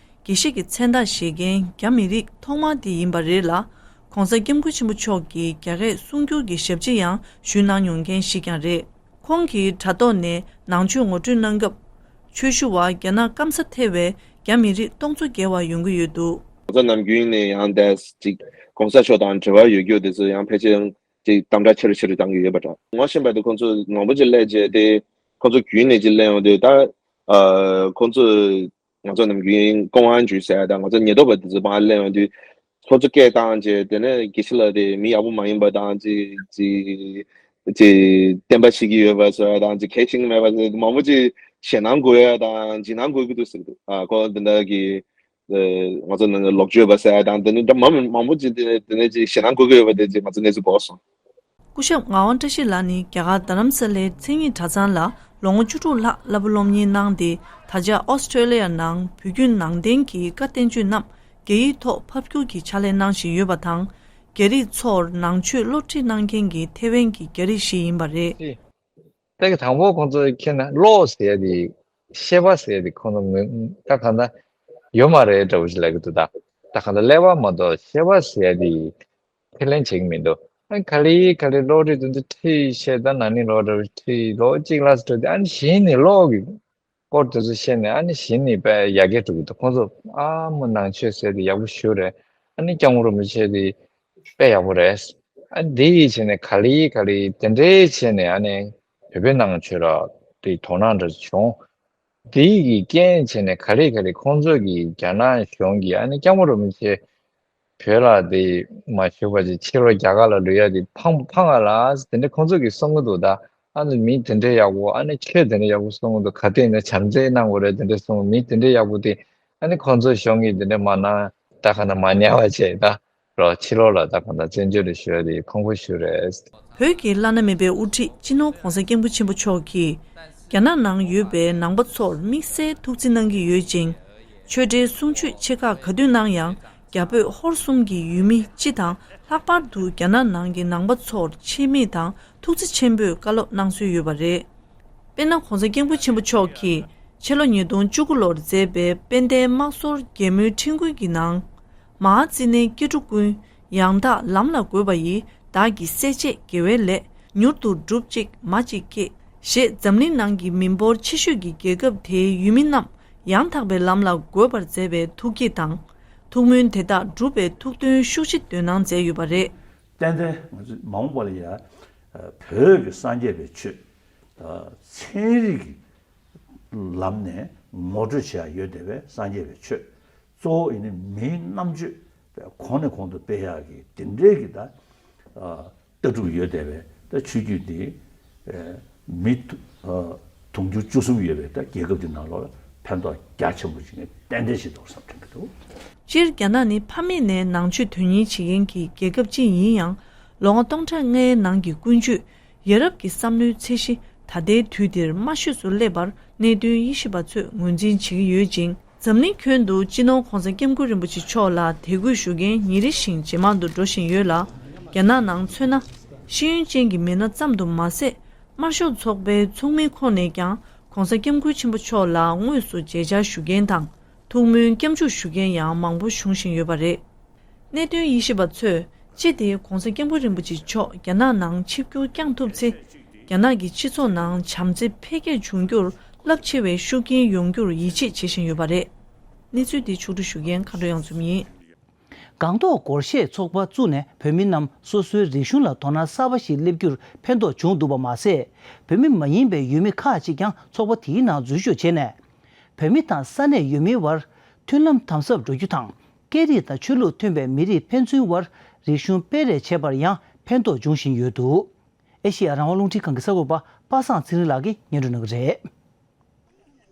དགེ་བཤེས་ཀྱི་མཚན་རྟགས་བཞེས་མཁན་རྒྱ་མི་རིགས་ཐོག་མ་དེ་ཡིན་པ་རེད་ལ། ༸གོང་ས་༸སྐྱབས་མགོན་ཆེན་པོ་མཆོག་གི་རྒྱ་སྐད་གསུང་སྒྱུར་གྱི་ཞབས་ཕྱི་ཡང་ཞུས་གནང་མྱོང་མཁན་ཞིག་ཀྱང་རེད། ཁོང་གིས་དྲ་ཐོག་ནས་ནང་ཆོས་ངོ་སྤྲོད་གནང་སྐབས། ཆོས་ཞུ་བར་རྒྱ་ནག་སྐམ་ས་ཐེ་བའི་རྒྱ་མི་རིགས་སྟོང་ཚོ་བརྒལ་བ་ཡོང་གི་ཡོད་འདུག་ང་ཚོ་ནམ་རྒྱུན་ནས་ཡང་འདས་ཅིག་༸གོང་ས་མཆོག་དང་འབྲེལ་བ་ཡོད་རྒྱུ་དེ་ཚོ་ཡང་ཕལ་ཆེར་ཅིག་དམ་དྲག་ཆེ་རུ་ཆེ་རུ་བཏང་གི་ཡོད་པ་འདྲ། ངོ་ཤེས་པ་དེ་ཁོང་ཚོ་མང་པོ་ཅིག་སླེབས་རྗེས་དེ་ཁོང་ཚོ་རྒྱུན་ནས་ཅིག་སླེབས་ཡོང་དུས་ད་ཨ་ཁོང་ཚོ་ང་ཚོ་ནམ་རྒྱུན་ཀོང་ཨན་ཇུས་ཟེར་ཡ་དང་ང་ཚོ་ཉེན་རྟོག་པ་དེ་ཚོ་ཕར་སླེབས་ཡོང་དུས་ཁོང་ཚོ་སྐད་བཏང་རྗེས་དེ་ནས་དགེ་བཤེས་ལགས་དེ་མི་ཡག་པོ་མ་ཡིན་པ་དང་ཅིག་ཅིག་ཅིག་བསྟན་པ་བཤིག་གི་ཡོད་པ་ཟེར་ཡ་དང་ཅིག་གལ་ཆེན་མེད་པ་ཟེར་མང་པོ་ཅིག་ཞེད་སྣང་དགོས་ཡ་དང་འཇིགས་སྣང་དགོས་ཀྱི་འདུག་ཟེར་གི་འདུག་ཨ་ཁོ་འདི་འདྲ་གི་ང་ཚོ་ནང་ལོག་སྤྱོད་པ་ཟེར་ཡ་དང་དེ་ནི་འདྲ་མང་མང་པོ་ཅིག་དེ་དེ་ནས་ཅིག་ཞེད་སྣང་དགོས་ཀྱི་ཡོད་པ་དེ་ཅིག་ང་ཚོ་གནས་ཚུལ་གོ་སོང་། སྐུ་ཞབས་ངག་དབང་བཀྲ་ཤིས་ལགས་ནི་རྒྱ་གར་རྡ་རམ་ས་ལའི་མཚན་ཉིད་གྲྭ་ཚང་ལ་ལོ་ངོ་བཅུ་དྲུག་ལྷག་བསླབ་པ་སློབ་གཉེར་གནང་སྟེ། ད་ཆ་ཨོ་སི་ཁྲེ་ལི་ཡ་ནང་བོད་བརྒྱུད་ནང་བསྟན་གྱི་བཀའ་བསྟན་བཅོས་རྣམས་རྒྱ་ཡིག་ཐོག་ཕབ་བསྒྱུར་གྱི་ཕྱག་ལས་གནང་བཞིན་ཡོད་པ་དང་། རྒྱ་རིགས་ཚོར་ནང་ཆོས་སློབ་ཁྲིད་གནང་མཁན་གྱི་ཐེ་ཝན་གྱི་རྒྱ་རིགས་ཤིག་ཡིན་པ་རེད། ད་གི་དང་པོ་ཁོང་ཚོ་ཁྱེད་ན་བློ་ཟེར་ཡ་དེ་ཤེས་པ་ཟེར་ཡ་དེ་ཁོང་ཚོ་མི་ད་གང་ལྟར་ཡོད་མ་རེད་འདྲ་བོ་ཞིག་ལབ་ཀྱི་འདུག་ད་ད་གང་ལྟར་ཀླད་པ་མ་གཏོགས་ཤེས་པ་ཟེར་ཡ་དེ་ཁས་ལེན་བྱེད་ཀྱི་མི་འདུག་ཨ་ག་ལེ་ག་ལེ་གློག་རིགས་དེ་ཚོ་ཁྲིད་བཤད། ད་ན་ནིང་ལོ་འདྲ་བོ་ཁྲིད་ལོ་གཅིག་ལ་སོ་འགྲོ་དུས། ཨ་ནི་གཞི་ནས་གློག་གི་སྐོར་དེ་ཚོ་བཤད་ནས། ཨ་ནི་གཞི་ནས་དཔེ་ཡར་རྒྱས་འགྲོ་གི་འདུག་ཁོང་ཚོ་ཨ་མོ་ནང་ཆོས་ཟེར་དེ་ཡག་པོ་ཞེ་པོ་རེད། ཨ་ནི་སྐྱབས་མགོན་རིན་པོ་ཆེ་དེ་དཔེ་ཡག་པོ་རེད། ཨ་ནི་དེ་ཡིས་བྱས་ནས་ག་ལེ་ག་ལེ་དེ་འདྲའི་བྱས་ནས། ཨ་ནི་བོད་པའི་ནང་ཆོས་ར་དེ་དོ་སྣང་འདྲ་བྱུང་། དེ་གི་རྐྱེན་བྱས་ནས་ག་ལེ་ག་ལེ་ཁོང་ཚོ་གིས་རྒྱ་ནག་གཞུང་གིས། ཨ་ནི་སྐྱབས་མགོན་རིན་པོ་ཆེ་བོད་ལ་དེ་མ་བཞུགས་པ་ཅིག་ཕྱིར་ལོག་རྒྱ་གར་ལ་ལུས་ཡ་དེ་ཕངས་ཕངས་ཨ་ལ་དེ་འདྲ་ཁོང་ཚོ་གིས་གསུང་གི་འདུག་ད་ཨ་ནི་མི་དེ་འདྲ་ཡག་པོ། ཨ་ནི་ཆོས་དེ་འདྲ་ཡག་པོ་གསུང་གི་འདུག་ག་དུས་ནས་བྱམས་བརྩེ་གནང་དགོས་རེད། དེ་འདྲ་གསུང་། མི་དེ་འདྲ་ཡག་པོ་དེ། ཨ་ནི་ཁོང་ཚོ་གཞུང་གིས་དེ་འདྲ་མ་གནང་། ད་ག་ན་མ་ཉར་བ་བྱས། ད་རོགས་ཕྱི་ལོགས་ལ་ད་གང་ལྟར་བཙན་བྱོལ་དུ་ཞུ་ཡ་དེ་ཁོང་ཁོ་ཞུ་རེད། བོད་ཀྱི་བླ་ན་མེད་པའི་དབུ་ཁྲིད་སྤྱི་ནོར་༧གོང་ས་༧སྐྱབས་མགོན་ཆེན་པོ་མཆོག་གིས། རྒྱ་ནག་ནང་ཡོད་པའི་ནང་པ་ཚོར་དམིགས་བསལ་ཐུགས་བརྩེ་གནང་གི་ཡོད་ཅིང་། ཆོས་འབྲེལ་གསུང་ཆོས་ཆེ་ཁག་ག་དུས་གནང་ཡང་། རྒྱ་བོད་ཧོར་གསུམ་གྱི་ཡུལ་མི་སྤྱི་དང་། ལྷག་པར་དུ་རྒྱ་ནག་ནང་གི་ནང་པ་ཚོར་ཆེད་དམིགས་དང་ཐུགས་བརྩེ་ཆེན་པོས་བཀའ་སློབ་གནང་སྲོལ་ཡོད་པ་རེད། དཔེར་ན། ༸གོང་ས་༸སྐྱབས་མགོན་ཆེན་པོ་མཆོག་གིས་ཕྱི་ལོ་ཉིས་སྟོང་བཅུ་དགུ་ལོར་མཛད་པའི་དཔལ་ལྡན་དམག་ཟོར་རྒྱལ་མོའི་ཁྲིམས་མགོན་གྱི་ནང་། མ་ཧཱ་ཙི་ནའི་སྐྱེ་འགྲོ་ཀུན། ཡང་དག་ལམ་ལ་འགོད་པ་ཡིས། བདག་གིས་སྲས་བཅས་དགེ་བའི་ལས། མྱུར་དུ་སྒྲུབ་ཅིག་མ་གཅིག་སྐྱེས། ཞེས་འཛམ་གླིང་ནང་གི་མི་འབོར་ཆེ་ཤོས་ཀྱི་རྒྱལ་ཁབ་དེའི་ཡུལ་མི་རྣམས་ཡང་དག་པའི་ལམ་ལ་འགོད་པར་མཛད་པའི་ཐུགས་བསྐྱེད་དང་། ཐུགས་སྨོན་དེ་དག་འགྲུབ་པའི་ཐུགས་འདུན་ཤུགས་ཆེ་འདོན་གནང་མཛད་ཡོད་པ་རེད། ཏན་ཏན་ང་ཚོ་མ་འོངས་པ་ལ་ཡ་བོད་ཀྱི་སངས་རྒྱས་པའི་ཆོས། ཚན་རིག་གི་ལམ་ནས་ངོ་སྤྲོད་བྱེད་ཡ་ཡོད་བསྡད་པའི་སངས་རྒྱས་པའི་ཆོས། གཙོ་བོ་ཡིན་ན་མིའི་རྣམ་དཔྱོད་གོང་ནས་གོང་དུ་སྤེལ་ཡག་གི་དེ་འདྲའི་གི་ད་ལྟ་གྲུབ་ཡོད་བསྡད་པའི་ད་ཆོས་བརྒྱུད་འདི་མི་དུང་ཕྱུར་བཅུ་གསུམ་ཡོད་པའི་ད་རྒྱལ་ཁབ་འདི་ནང་ལོགས་ལ་ཕན་ཐོགས་རྒྱ་ཆེན་པོ་ཞིག་ནས་ཏན་ཏན་ཞིག་འདུག་བསམ་དྲན་གྱི་འདུག་སྤྱིར་རྒྱ་ནག་ནི་ཕ་མེས་ནས་ནང་ཆོས་དོན་གཉེར་བྱེད་མཁན་གྱི་རྒྱལ་ཁབ་ཅིག་ཡིན་ཡང་། ལོ་ངོ་སྟོང་ཕྲག་ལྔའི་ནང་གི་ཀུན་སྤྱོད། ཡ་རབས་ཀྱི་བསམ་བློའི་ཚད་གཞི་ད་ལྟའི་དུས་འདིར་དམའ་ཤོས་སུ་སླེབས་པར་གནད་དོན་དབྱེ་ཞིབ་པ་ཚོས་ངོས་འཛིན་བྱེད་ཀྱི་ཡོད་ཅིང་། འཛམ་གླིང་ཁྱོན་དུ་སྤྱི་ནོར་༸གོང་ས་༸སྐྱབས་མགོན་རིན་པོ་ཆེ་མཆོག་ལ་དད་གུས་ཞུ་མཁན་ཉིན་རེ་བཞིན་ཇེ་མང་དུ་འགྲོ་བཞིན་ཡོད་ལ། རྒྱ་ནག་ནང་མཚོན་ན། ཤེས་ཡོན་ཅན་གྱི་མི་སྣ་ཙམ་དུ་མ་ཟད། དམར་ཤོག་ཚོགས་པའི་ཚོགས་མིའི་ཁོངས་ནས་ཀྱང་༸གོང་ས་༸སྐྱབས་མགོན་ཆེན་པོ་མཆོག་ལ་དངོས་སུ་མཇལ་བཅར་ཞུ་མཁན་དང་། ཐུགས་སྨོན་སྐྱབས་འཇུག་ཞུ་མཁན་ཡང་མང་པོ་བྱུང་བཞིན་ཡོད་པ་རེད། གནད་དོན་དབྱེ་ཞིབ་པ་ཚོས་སྤྱི་དེ་༸གོང་ས་༸སྐྱབས་མགོན་རིན་པོ་ཆེ་མཆོག་རྒྱ་ནག་ནང་ཆིབས་བསྒྱུར་བསྐྱངས་ཐུབ་ཚེ། རྒྱ་ནག་གི་སྤྱི་ཚོགས་ནང་བྱམས་བརྩེ་འཕེལ་རྒྱས་འབྱུང་རྒྱུར་རླབས་ཆེ་བའི་ཤུགས་རྐྱེན་ཡོང་རྒྱུར་ཡིད་ཆེས་བྱེད་བཞིན་ཡོད་པ་རེད། གནས་ཚུལ་འདི་ཕྱོགས་བསྒྲིགས་ཞུ་མཁན་མཁའ་འགྲོ་དབྱངས་འཛོམས་ཡིན། སྒང་ཏོག་སྒོར་གཞས་ཚོགས་པ་བཙུགས་ནས་བོད་མི་རྣམས་སོ་སོའི་རིག་གཞུང་ལ་དོ་སྣང་གསར་པ་ཞིག་སླེབས་རྒྱུར་ཕན་ཐོགས་བྱུང་འདུག་པ་མ་ཟད། བོད་མི་མ་ཡིན་པའི་ཡུལ་མི་ཁག་ཅིག་ཀྱང་ཚོགས་པ་དེའི་ནང་འཛུལ་ཞུགས་བྱས་ནས། བོད་མི་དང་ས་གནས་ཡུལ་མིའི་བར་མཐུན་ལམ་དམ་ཟབ་འགྲོ་རྒྱུ་དང་། སྐད་རིགས་དང་ཆོས་ལུགས་མཐུན་པའི་མི་རིགས་ཕན་ཚུན་བར་རིག་གཞུང་སྤེལ་རེས་བྱེད་པར་ཡང་ཕན་ཐོགས་འབྱུང་བཞིན་ཡོད་འདུག་ཨེ་ཤེ་ཡ་རང་དབང་རླུང་འཕྲིན་ཁང་གི་གསར་འགོད་པ་པ་སངས་ཚེ་རིང་ལགས་ཀྱིས་སྙན་སྒྲོན་གནང་གི་རེད།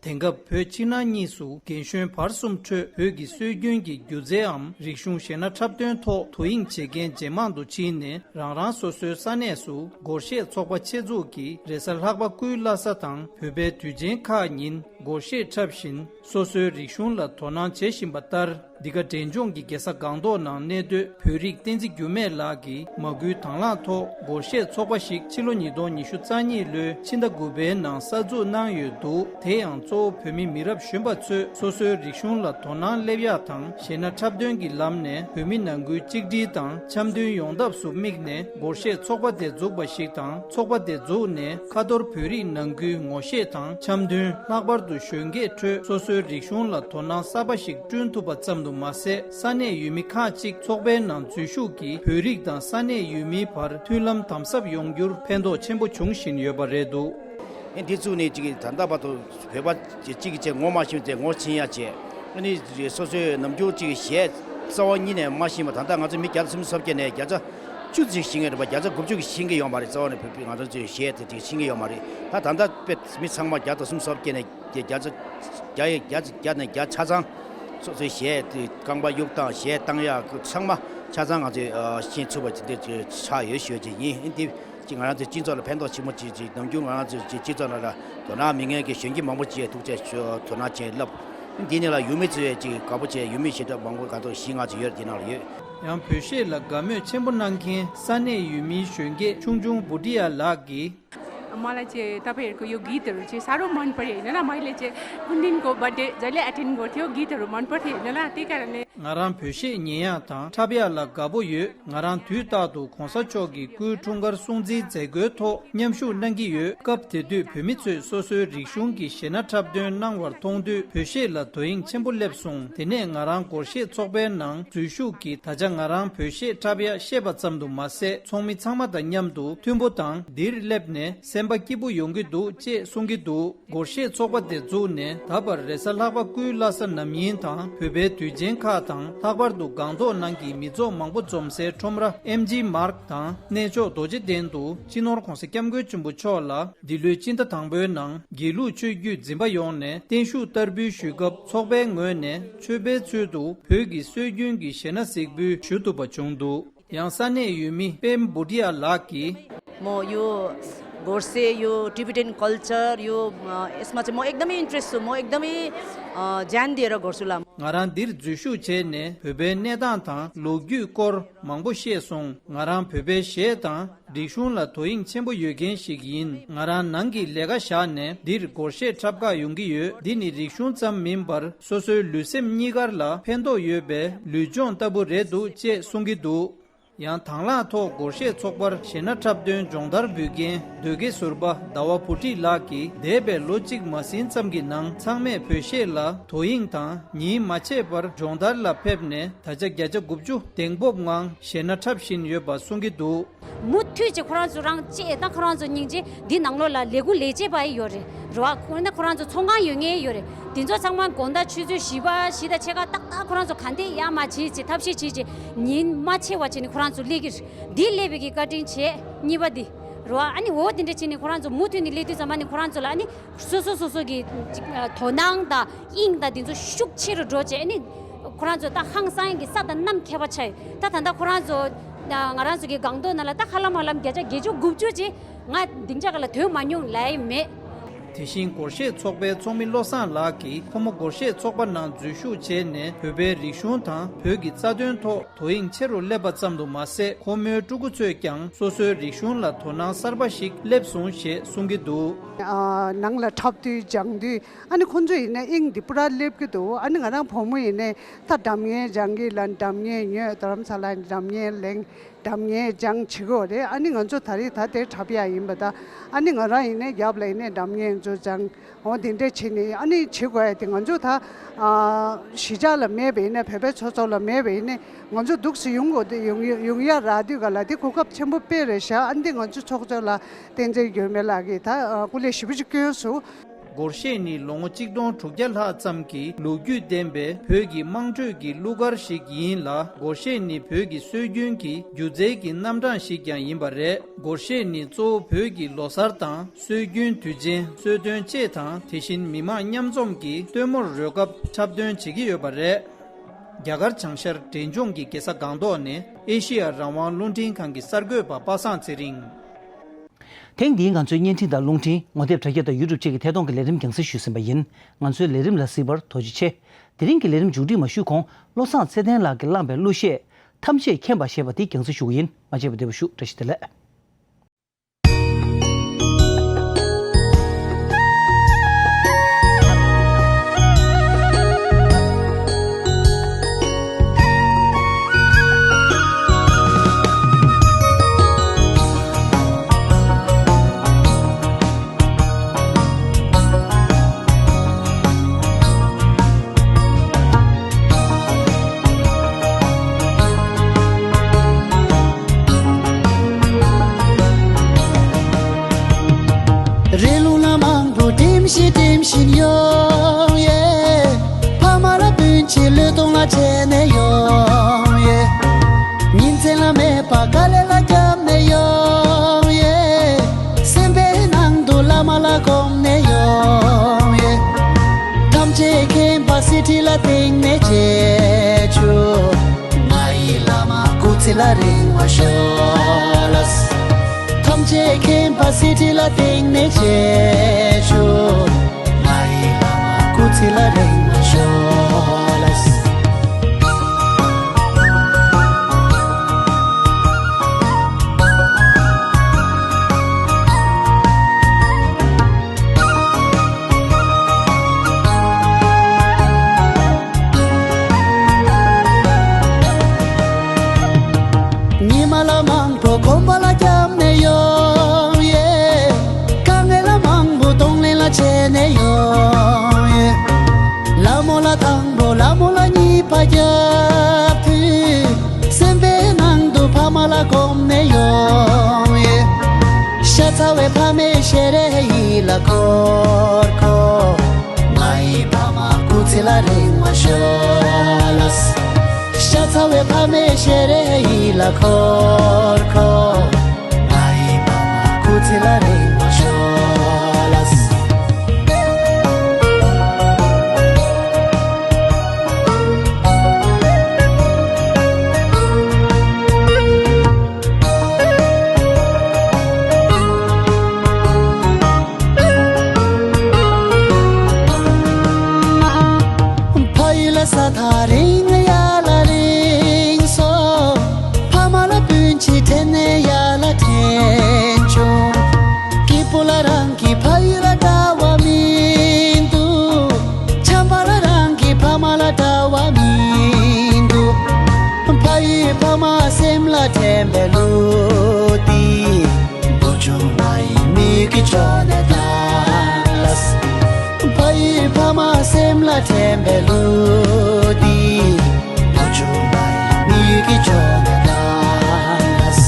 དེང་སྐབས་བོད་ཕྱི་ནང་གཉིས་སུ་རྒན་གཞོན་བར་གསུམ་ཁྲོད་བོད་ཀྱི་སྲོལ་རྒྱུན་གྱི་སྒྱུ་རྩལའམ་རིག་གཞུང་གཞས་སྣ་འཁྲབ་སྟོན་ཐོག་དོ་དབྱིངས་བྱེད་མཁན་ཇེ་མང་དུ་ཕྱིན་ནས། རང་རང་སོ་སོའི་ས་གནས་སུ་སྒོར་གཞས་ཚོགས་པ་ཆེད་འཛུགས་ཀྱིས་རེས་གཟའ་ལྷག་པ་སྐུའི་བླ་གཟའ་དང་བོད་པའི་དུས་ཆེན་ཁག་ཉིན་སྒོར་གཞས་འཁྲབ་བཞིན་སོ་སོའི་རིག་གཞུང་ལ་དོ་སྣང་བྱེད་བཞིན་པ་ལྟར། འདི་ག་འབྲས་ལྗོངས་ཀྱི་རྒྱལ་ས་སྒང་ཏོག་ནང་གནས་སྡོད་བོད་རིགས་བསྟན་འཛིན་འགྱུར་མེད་ལགས་ཀྱིས་མ་སྐུལ་དང་བླངས་ཐོག་སྒོར་གཞས་ཚོགས་པ་ཞིག་ཕྱི་ལོ་ཉིས་སྟོང་ཉི་ཤུ་རྩ་གཉིས་ལོའི་ཕྱི་ཟླ་དགུ་པའི་ནང་གསར་འཛུགས་གནང་ཡོད་འདུག་དེ་ཡང་གཙོ་བོ་བོད་མི་མི་རབས་གཞོན་པ་ཚོས་སོ་སོའི་རིག་གཞུང་ལ་དོ་སྣང་སླེབས་ཡག་དང་། གཞས་སྣ་འཁྲབ་སྟོན་གྱི་ལམ་ནས་བོད་མི་ནང་ཁུལ་གཅིག་སྒྲིལ་དང་འཆམ་མཐུན་ཡོང་ཐབས་སུ་དམིགས་ནས་སྒོར་གཞས་ཚོགས་པ་དེ་འཛུགས་པ་ཞིག་དང་། ཚོགས་པ་དེ་འཛུགས་ནས་ཁ་ཐོར་བོད་རིགས་ནང་ཁུལ་ངོ་ཤེས་དང་འཆམ་མཐུན། ལྷག་པར་དུ་གཞོན་སྐྱེས་ཁྲོད་སོ་སོའི་རིག་གཞུང་ལ་དོ་སྣང་གསར་པ་ཞིག་བསྐྲུན་ཐུབ་པ་ཙམ་དུ་མ་ཟད། ས་གནས་ཡུལ་མི་ཁག་ཅིག་ཚོགས་པའི་ནང་འཛུལ་ཞུགས་ཀྱིས་བོད་རིགས་དང་ས་གནས་ཡུལ་མིའི་བར་མཐུན་ལམ་དམ་ཟབ་ཡོང་རྒྱུར་ཕན་ཐོགས་ཆེན་པོ་འབྱུང་བཞིན་ཡོད་པ་རེད་འདུག་ཨེ་འདི་བཙུགས་ནས་ཅིག་ད་ལྟ་བར་དུ་བོད་པ་གཅིག་གིས་ཅིག་ངོ་མ་ཤེས་ཚེ་ངོ་ཤེས་ཡ་བྱས། ཨ་ནི་སོ་སོའི་ནམ་རྒྱུན་ཅིག་གཞས་རྩ་བ་ཉིད་ནས་མ་ཤེས་པ། ད་ལྟ་ང་ཚོ་མི་བརྒྱ་དང་སུམ་ཅུ་སོ་བརྒྱད་ནས་བརྒྱ་ཆ་བཅུ་ཅིག་ཤེས་ཀྱི་རེད་པ། བརྒྱ་ཆ་དགུ་བཅུ་གིས་ཤེས་ཀྱི་ཡོད་མ་རེད། རྩ་བ་ནས་བོད་པའི་ང་ཚོ་ཚོའི་གཞས་དེ་ཅིག་ཤེས་ཀྱི་ཡོད་མ་རེད། ད་ད་ལྟ་དཔེ་མི་ཚང་མ་བརྒྱ་དང་སུམ་ཅུ་སོ་བརྒྱད་ནས་བརྒྱ་ཆ་བརྒྱ་ཡི་བརྒྱ་བརྒྱ་ནས་བརྒྱ་ཆ་ཚང་སོ་སོའི་གཞས་དེ་རྐང་པ་གཡུག་སྟངས་གཞས་བཏང་ཡག་ཚང་མ་ཆ་ཚང་ང་ཚོས་ཤེས་ཚུགས་པ་དེ་འདྲ་ཆགས་ཡོད་ཞུ་ཅིག་ཡིན། འདི་ཅིག་ང་རང་ཚོའི་སྤྱི་ཚོགས་ལ་ཕན་ཐོགས་ཆེན་པོ་ཅིག་ཅིག་ནམ་རྒྱུན་ང་རང་ཚོའི་སྤྱི་ཚོགས་ནང་ལ་དོ་སྣང་མེད་མཁན་གྱི་གཞོན་སྐྱེས་མང་པོ་ཅིག་ཐུགས་རྗེ་ཆེ་དོ་སྣང་ཅན་ལབ། འདི་ནི་ལ་ཡུལ་མི་ཚོས་ཅིག་དགའ་པོ་བྱས། ཡུལ་མི་ཞེ་དྲག་མང་པོ་ག་ཚོད་བཞི་ལྔ་ཅིག་ཡོད་འདི་ནང་ལ་ཡོད། ཡང་བོད་གཞས་ལ་དགའ་མོས་ཆེན་པོ་གནང་མཁན་ས་གནས་ཡུལ་མིའི་གཞོན་སྐྱེས་ཆུང་ཆུང་བུ་ཏི་ཡ་ལགས་ཀྱིས། मलाई चाहिँ तपाईँहरूको यो गीतहरू चाहिँ साह्रो मन पर्यो होइन र। मैले चाहिँ कुन दिनको बर्थडे जहिले एटेन्ड गर्थ्यो, गीतहरू मन पर्थ्यो होइन र, त्यही कारणले। ང་རང་བོད་གཞས་ཉན་ཡག་དང་འཁྲབ་ཡག་ལ་དགའ་པོ་ཡོད། ང་རང་དུས་རྟག་ཏུ་༸གོང་ས་མཆོག་གི་སྐུའི་འཁྲུངས་སྐར་སྲུང་བརྩིའི་མཛད་སྒོའི་ཐོག་མཉམ་ཞུགས་གནང་གི་ཡོད། སྐབས་དེ་དུས་བོད་མི་ཚོས་སོ་སོའི་རིག་གཞུང་གི་གཞས་སྣ་འཁྲབ་སྟོན་གནང་བར་མཐོང་དུས། བོད་གཞས་ལ་དོ་དབྱིངས་ཆེན་པོ་སླེབས་སོང་། དེ་ནས་ང་རང་སྒོར་གཞས་ཚོགས་པའི་ནང་འཛུལ་ཞུགས་ཀྱིས། ད་ཆ་ང་རང་བོད་གཞས་འཁྲབ་ཡག་ཤེས་པ་ཙམ་དུ་མ་ཟད། ཚོགས་མི་ཚང་མ་དང་མཉམ་དུ་མཐུན་པོ་དང་འདིར་སླེབས་ནས་སེམས་པ་སྐྱིད་པོ་ཡོང་གི་འདུག་ཅེས་གསུང་གི་འདུག་སྒོར་གཞས་ཚོགས་པ་དེ་བཙུགས་ནས་ད་བར་རེས་གཟའ་ལྷག་པ་སྐུའི་བླ་གཟའ་རྣམ་གཉིས་དང་བོད་པའི་དུས་ཆེན་ཁག་དང་། ལྷག་པར་དུ་སྒང་ཏོག་ནང་གི་མི་ཚོགས་མང་པོ་འཛོམས་སའི་ཁྲོམ་ར་ཨེམ་ཇི་མཱརཀ་དང་གནས་མཆོག་རྡོ་རྗེ་གདན་དུ་སྤྱི་ནོར་༸གོང་ས་༸སྐྱབས་མགོན་ཆེན་པོ་མཆོག་ལ་འདི་ལོའི་སྤྱི་ཟླ་དང་པོའི་ནང་དགེ་ལུགས་ཆོས་བརྒྱུད་འཛིན་པ་ཡོངས་ནས་བརྟན་བཞུགས་བསྟར་འབུལ་ཞུས་སྐབས། ཚོགས་པའི་ངོས་ནས་མཆོད་པའི་ཚུལ་དུ་བོད་ཀྱི་སྲོལ་རྒྱུན་གྱི་གཞས་སྣ་གཟིགས་འབུལ་ཞུ་ཐུབ་པ་བྱུང་འདུག་ཡང་ས་གནས་ཡུལ་མི་པེམ་བྷུ་ཏི་ཡ་ལགས་ཀྱིས། म यो घोर्से, यो टिबेटन कल्चर, यो अ, यसमा चाहिँ म एकदमै इन्ट्रेस्ट छु। म एकदमै अ, ज्यान दिएर गर्छु ल। ང་རང་འདིར་འཛུལ་ཞུགས་བྱས་ནས་བོད་པའི་གནས་སྟངས་དང་ལོ་རྒྱུས་སྐོར་མང་པོ་ཤེས་སོང་། ང་རང་བོད་པའི་གཞས་དང་རིག་གཞུང་ལ་དོ་དབྱིངས་ཆེན་པོ་ཡོད་མཁན་ཞིག་ཡིན། ང་རང་ནང་གི་ལས་ཀ་བཞག་ནས་འདིར་སྒོར་གཞས་འཁྲབ་ག་ཡོང་གི་ཡོད། འདི་ནི་རིག་གཞུང་ཙམ་མིན་པར་སོ་སོའི་ལུས་སེམས་གཉིས་ཀར་ལ་ཕན་ཐོགས་ཡོད་པའི་ལུས་སྦྱོང་ལྟ་བུ་རེད་འདུག་ཅེས་གསུང་གི་འདུག་ཡང་དང་བླངས་ཐོག་སྒོར་གཞས་ཚོགས་པར་གཞས་སྣ་འཁྲབ་སྟོན་སྦྱོང་བརྡར་འབུལ་མཁན་ཟློས་དགེ་ཟུར་པ་ཟླ་བ་བུ་ཁྲིད་ལགས་ཀྱིས། འདས་པའི་ལོ་གཅིག་མ་ཟིན་ཙམ་གྱི་ནང་ཚང་མས་བོད་གཞས་ལ་དོ་དབྱིངས་དང་ཉིན་མ་ཆད་པར་སྦྱོང་བརྡར་ལ་ཕེབས་ནས། ད་ཆ་བརྒྱ་ཆ་དགུ་བཅུ་གདེང་སྤོབས་ངང་གཞས་སྣ་འཁྲབ་བཞིན་ཡོད་པ་གསུང་གི་འདུག་མུ་མཐུད་ཅིག་ཁོ་རང་ཚོ་རང་གཅེས་དང་ཁོ་རང་ཚོ་སྙིང་རྗེ་འདི་ནང་ལོགས་ལ་ལས་འགུལ་ལས་བྱེད་པ་ཡི་ཡོད་རེད། རེད་བ། ཁོ་ན་ཁོ་རང་ཚོ་ཚོང་ཁང་ཡོད་མཁན་ཡོད་རེད། དེ་ཚོ་ཚང་མ་དགོང་དག་ཆུ་ཚོད་བཞི་པ་བཞི་དང་ཕྱེད་ཀ་ཏག་ཏག་ཁོ་རང་ཚོ་ག་འདྲས་ཡར་མར་བྱེད་ཅེས་ཐབས་ཤེས་བྱེད་ཅེས་ཉིན་མ་ཆད་པ་བྱས་ནས་ཁོ་རང་ཚོ་སླེབས་ཀྱི་རེད། འདི་སླེབས་པའི་གི་བཀའ་དྲིན་ཆེ། གཉིས་པ་འདི་རེད་བ། ཨ་ནི་འོ་དེ་འདྲ་བྱས་ནས་ཁོ་རང་ཚོ་མུ་མཐུད་ནས་སླེབས་དུས་ཙམ་པ་ནི་ཁོ་རང་ཚོ་ལ་ཨ་ནི་སོ་སོ་སོ་སོ་གི་ཅིག་དོ་སྣང་དང་དབྱིངས་དང་དེ་ཚོ་ཤུགས་ཆེ་རུ་འགྲོ་བྱས། ཨ་ནི་ཁོ་རང་ཚོ་ད་ཧང་སང་གི་ས་དང་གནམ་ཁྱད་པར་ཆགས་ཡོད། ད་ད་ལྟ་ཁོ་རང་ཚོ་ང་རང་ཚོ་གི་སྒང་ཏོག་ནང་ལ་ད་ཧ་ལམ་ཧ་ལམ་བརྒྱ་ཆ་བརྒྱད་ཅུ་དགུ་བཅུ་ཅིག་ང་སྡིངས་ཆ་སྒང་ལ་ཐོན་མ་མྱོང་ལབ་ཡི་མེད། དེ་བཞིན་སྒོར་གཞས་ཚོགས་པའི་ཚོགས་མི་བློ་བཟང་ལགས་ཀྱིས། ཁོ་མོ་སྒོར་གཞས་ཚོགས་པ་ནང་འཛུལ་ཞུགས་བྱས་ནས་བོད་པའི་རིག་གཞུང་དང་བོད་ཀྱི་རྩ་དོན་ཐོག་དོ་དབྱིངས་ཆེ་རུ་སླེབས་པ་ཙམ་དུ་མ་ཟད། ཁོ་མོའི་ཕྲུ་གུ་ཚོས་ཀྱང་སོ་སོའི་རིག་གཞུང་ལ་དོ་སྣང་གསར་པ་ཞིག་སླེབས་སོང་ཞེས་གསུང་གི་འདུག་ཨ། ནང་ལ་འཁྲབ་དུས་སྦྱང་དུས་ཨ་ནི་ཁོང་ཚོ་ཡིན་ན་དབྱིངས་འདི་པུ་ར་སླེབས་ཀྱི་འདུག་ཨ་ནི་ང་རང་བུ་མོ་ཡིན་ནའི་ད་སྒྲ་སྙན་སྦྱང་གི་ལ། སྒྲ་སྙན་ཉོས། རྡ་རམ་ས་ལ་ནས་སྒྲ་སྙན་ལེན། སྒྲ་སྙན་སྦྱང་བྱེད་དགོས་རེད། ཨ་ནི་ང་ཚོ་ད་རེས་ད་དེར་འཁྲབ་ཡག་ཡིན་པ་ད། ཨ་ནི་ང་རང་ཡིན་ནའི་རྒྱབ་ལ་ཡིན་ནའི་སྒྲ་སྙན་ཚོ་སྦྱང་འོ་དེ་འདྲས་བྱེད་ནས་ཨ་ནི་བྱེད་དགོས་ཡ་དེ་ང་ཚོ་ད་ཨ་གཞིས་ཆགས་ལ་མེད་པ་ཡིན་ནའི་བོད་པའི་ཚོགས་གཙོ་ལ་མེད་པ་ཡིན་ནའི་ང་ཚོ་འདུག་སེ་ཡོང་དགོས་དེ་ཡོང་ཡོང་ཡ་རག་དུས་ག་ལ་དེ་གོ་སྐབས་ཆེན་པོ་དཔེ་རེད་ཤག་ཨ་ནི་དེ་ང་ཚོ་ཚོགས་གཙོ་ལ་བསྟན་འཛིན་འགྱུར་མེད་ལགས་ཀྱིས་ད་ཨ་སྐུ་ལས་ཞེ་པོ་ཅིག་བསྐྱོན་སོང་། སྒོར་གཞས་ནི་ལོ་ངོ་གཅིག་སྟོང་དྲུག་བརྒྱ་ལྷག་ཙམ་གྱི་ལོ་རྒྱུས་ལྡན་པའི་བོད་ཀྱི་དམངས་ཁྲོད་ཀྱི་གླུ་གར་ཞིག་ཡིན་ལ། སྒོར་གཞས་ནི་བོད་ཀྱི་སྲོལ་རྒྱུན་གྱི་སྒྱུ་རྩལ་གྱི་རྣམ་གྲངས་ཤིག་ཀྱང་ཡིན་པ་རེད། སྒོར་གཞས་ནི་གཙོ་བོ་བོད་ཀྱི་ལོ་གསར་དང་སྲོལ་རྒྱུན་དུས་ཆེན། གསོལ་སྟོན་བཅས་དང་། དེ་བཞིན་མི་མང་མཉམ་འཛོམས་ཀྱི་སྟོན་མོར་རོལ་སྐབས་འཁྲབ་སྟོན་བྱེད་ཀྱི་ཡོད་པ་རེད། རྒྱ་གར་བྱང་ཤར་འབྲས་ལྗོངས་ཀྱི་རྒྱལ་ས་སྒང་ཏོག་ནས་ཨེ་ཤེ་ཡ་རང་དབང་རླུང་འཕྲིན་ཁང་གི་གསར་འགོད་པ་པ་སངས་ཚེ་རིང་། ཐེངས་འདིའི་ང་ཚོའི་བརྙན་འཕྲིན་དང་རླུང་འཕྲིན། ངོ་དེབ་དྲ་རྒྱ་དང་ཡུ་ཊུབ་བཅས་ཀྱི་ཐད་གཏོང་གི་ལས་རིམ་རྒྱང་སྲིང་ཞུས་ཟིན་པ་ཡིན། ང་ཚོའི་ལས་རིམ་ལ་གཟིགས་པར་ཐུགས་རྗེ་ཆེ། དེ་རིང་གི་ལས་རིམ་མཇུག་སྒྲིལ་མ་ཞུས་གོང་། བློ་བཟང་ཚེ་བརྟན་ལགས་ཀྱིས་བླངས་པའི་གླུ་གཞས་ཐམས་ཅད་མཁྱེན་པ་ཞེས་པ་དེ་རྒྱང་སྲིང་ཞུ་གི་ཡིན། མ་མཇལ་བར་བདེ་བར་བཞུགས། བཀྲ་ཤིས་བདེ་ལེགས། རི་ལུང་ལ་མང་པོ་འགྲིམ་བཞིན་འགྲིམ་བཞིན་ཡོང་ཡེ། ཕ་མ་ལ་སྤུན་མཆེད་བློས་གཏོང་ལ་བྱས་ནས་ཡོང་ཡེ། ཉིན་མཚན་ལ་མེད་པ་དཀའ་ལས་ལ་བརྒྱབ་ནས་ཡོང་ཡེ། སེམས་པའི་ནང་དུ་བླ་མ་ལ་སྒོམ་ནས་ཡོང་ཡེ། ཐམས་ཅད་མཁྱེན་པ་སྲིད་ཁྲི་ལ་བཏིང་ནས་བྱེད་ཆུ། ང་ཡི་བླ་མ་སྐུ་ཚེ་ལ་རིང་བ་ཤོག་ལགས། ཐམས་ཅད་མཁྱེན་པ་སྲིད་ཁྲི་ལ་བཏིང་ནས་བྱེད་ཆུ། ང་ཡི་བླ་མ་སྐུ་ཚེ་ལ་རིང་བ་ཤོག་ལགས། འཁོར་འཁོར། ང་ཡི་ཕ་མ་སྐུ་ཚེ་ལ་རིང་བ་ཤོག་ལགས། ཤ་ཚ་བའི་ཕ་མའི་ཞལ་རས་ཡིད་ལ་འཁོར་འཁོར། ང་ཡི་ཕ་མ་སྐུ་ཚེ་ལ་རིང་བ་ཤོག་ལགས། ཕ་ཡུལ་ལ་ས་ཐག་རིང་ཡར་ལ་རིང་སོང་། ཕ་མ་ལ་སྤུན་མཆེད་དྲན་ནས་ཡར་ལ་དྲན་བྱུང་། སྐྱིད་པོ་ལ་རང་གི་ཕ་ཡུལ་ལ་འདྲ་བ་མི་འདུག། ཆམ་པ་ལ་རང་གི་ཕ་མ་ལ་འདྲ་བ་མི་འདུག། ཕ་ཡུལ་ཕ་མ་སེམས་ལ་དྲན་པའི་གླུ་འདི། བུ་ཆུང་ང་ཡི་མིག་གི་ཕྱོགས་ནས་ལྟ་ལ། ཕ་ཡུལ་ཕ་མ་སེམས་ལ་དྲན་པའི་གླུ་འདི། བུ་ཆུང་ང་ཡི་མིག་གི་ཕྱོགས་ནས་ལྟ་ལ།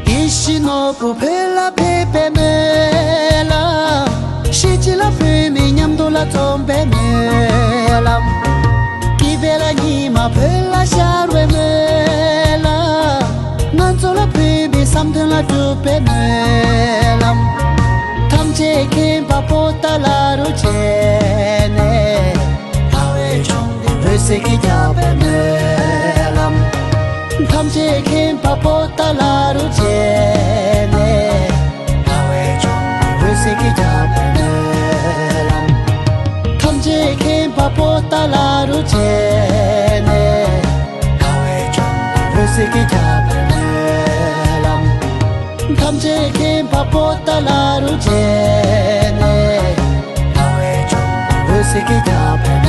ཡིད་བཞིན་ནོར་བུ་བོད་ལ་ཕེབས་པའི་སྨོན་ལམ། གཞིས་བྱེས་ལ་བོད་མི་མཉམ་དུ་ལ་འཛོམས་པའི་སྨོན་ལམ། སྐྱིད་པའི་ལ་ཉི་མ་བོད་ལ་ཤར་བའི་སྨོན་ལམ། ང་ཚོ་ལ་བོད་མི་བསམ་དོན་ལ་འགྲུབ་པའི་སྨོན་ལམ། ཐམས་ཅད་མཁྱེན་པ་པོ་ཏཱ་ལ་རུ་བྱས་ནས། ལྷ་བའི་ལྗོངས་འདི་འོད་ཟེར་གྱིས་ཁྱབ་པའི་སྨོན་ལམ། ཐམས་ཅད་མཁྱེན་པ་པོ་ཏཱ་ལ་རུ་བྱས་ནས། ལྷ་བའི་ལྗོངས་འདི་འོད་ཟེར་གྱིས་ཁྱབ་པའི་སྨོན་ལམ། ཐམས་ཅད་མཁྱེན་པ་པོ་ཏཱ་ལ་རུ་བྱས་ནས། ལྷ་བའི་ལྗོངས་འདི་འོད་ཟེར་གྱིས་ཁྱབ་པའི་སྨོན་ལམ། ཐམས་ཅད་མཁྱེན་པ་པོ་ཏཱ་ལ་རུ་བྱས་ནས། ལྷ་བའི་ལྗོངས་འདི་འོད་ཟེར་གྱིས་ཁྱབ་པའི་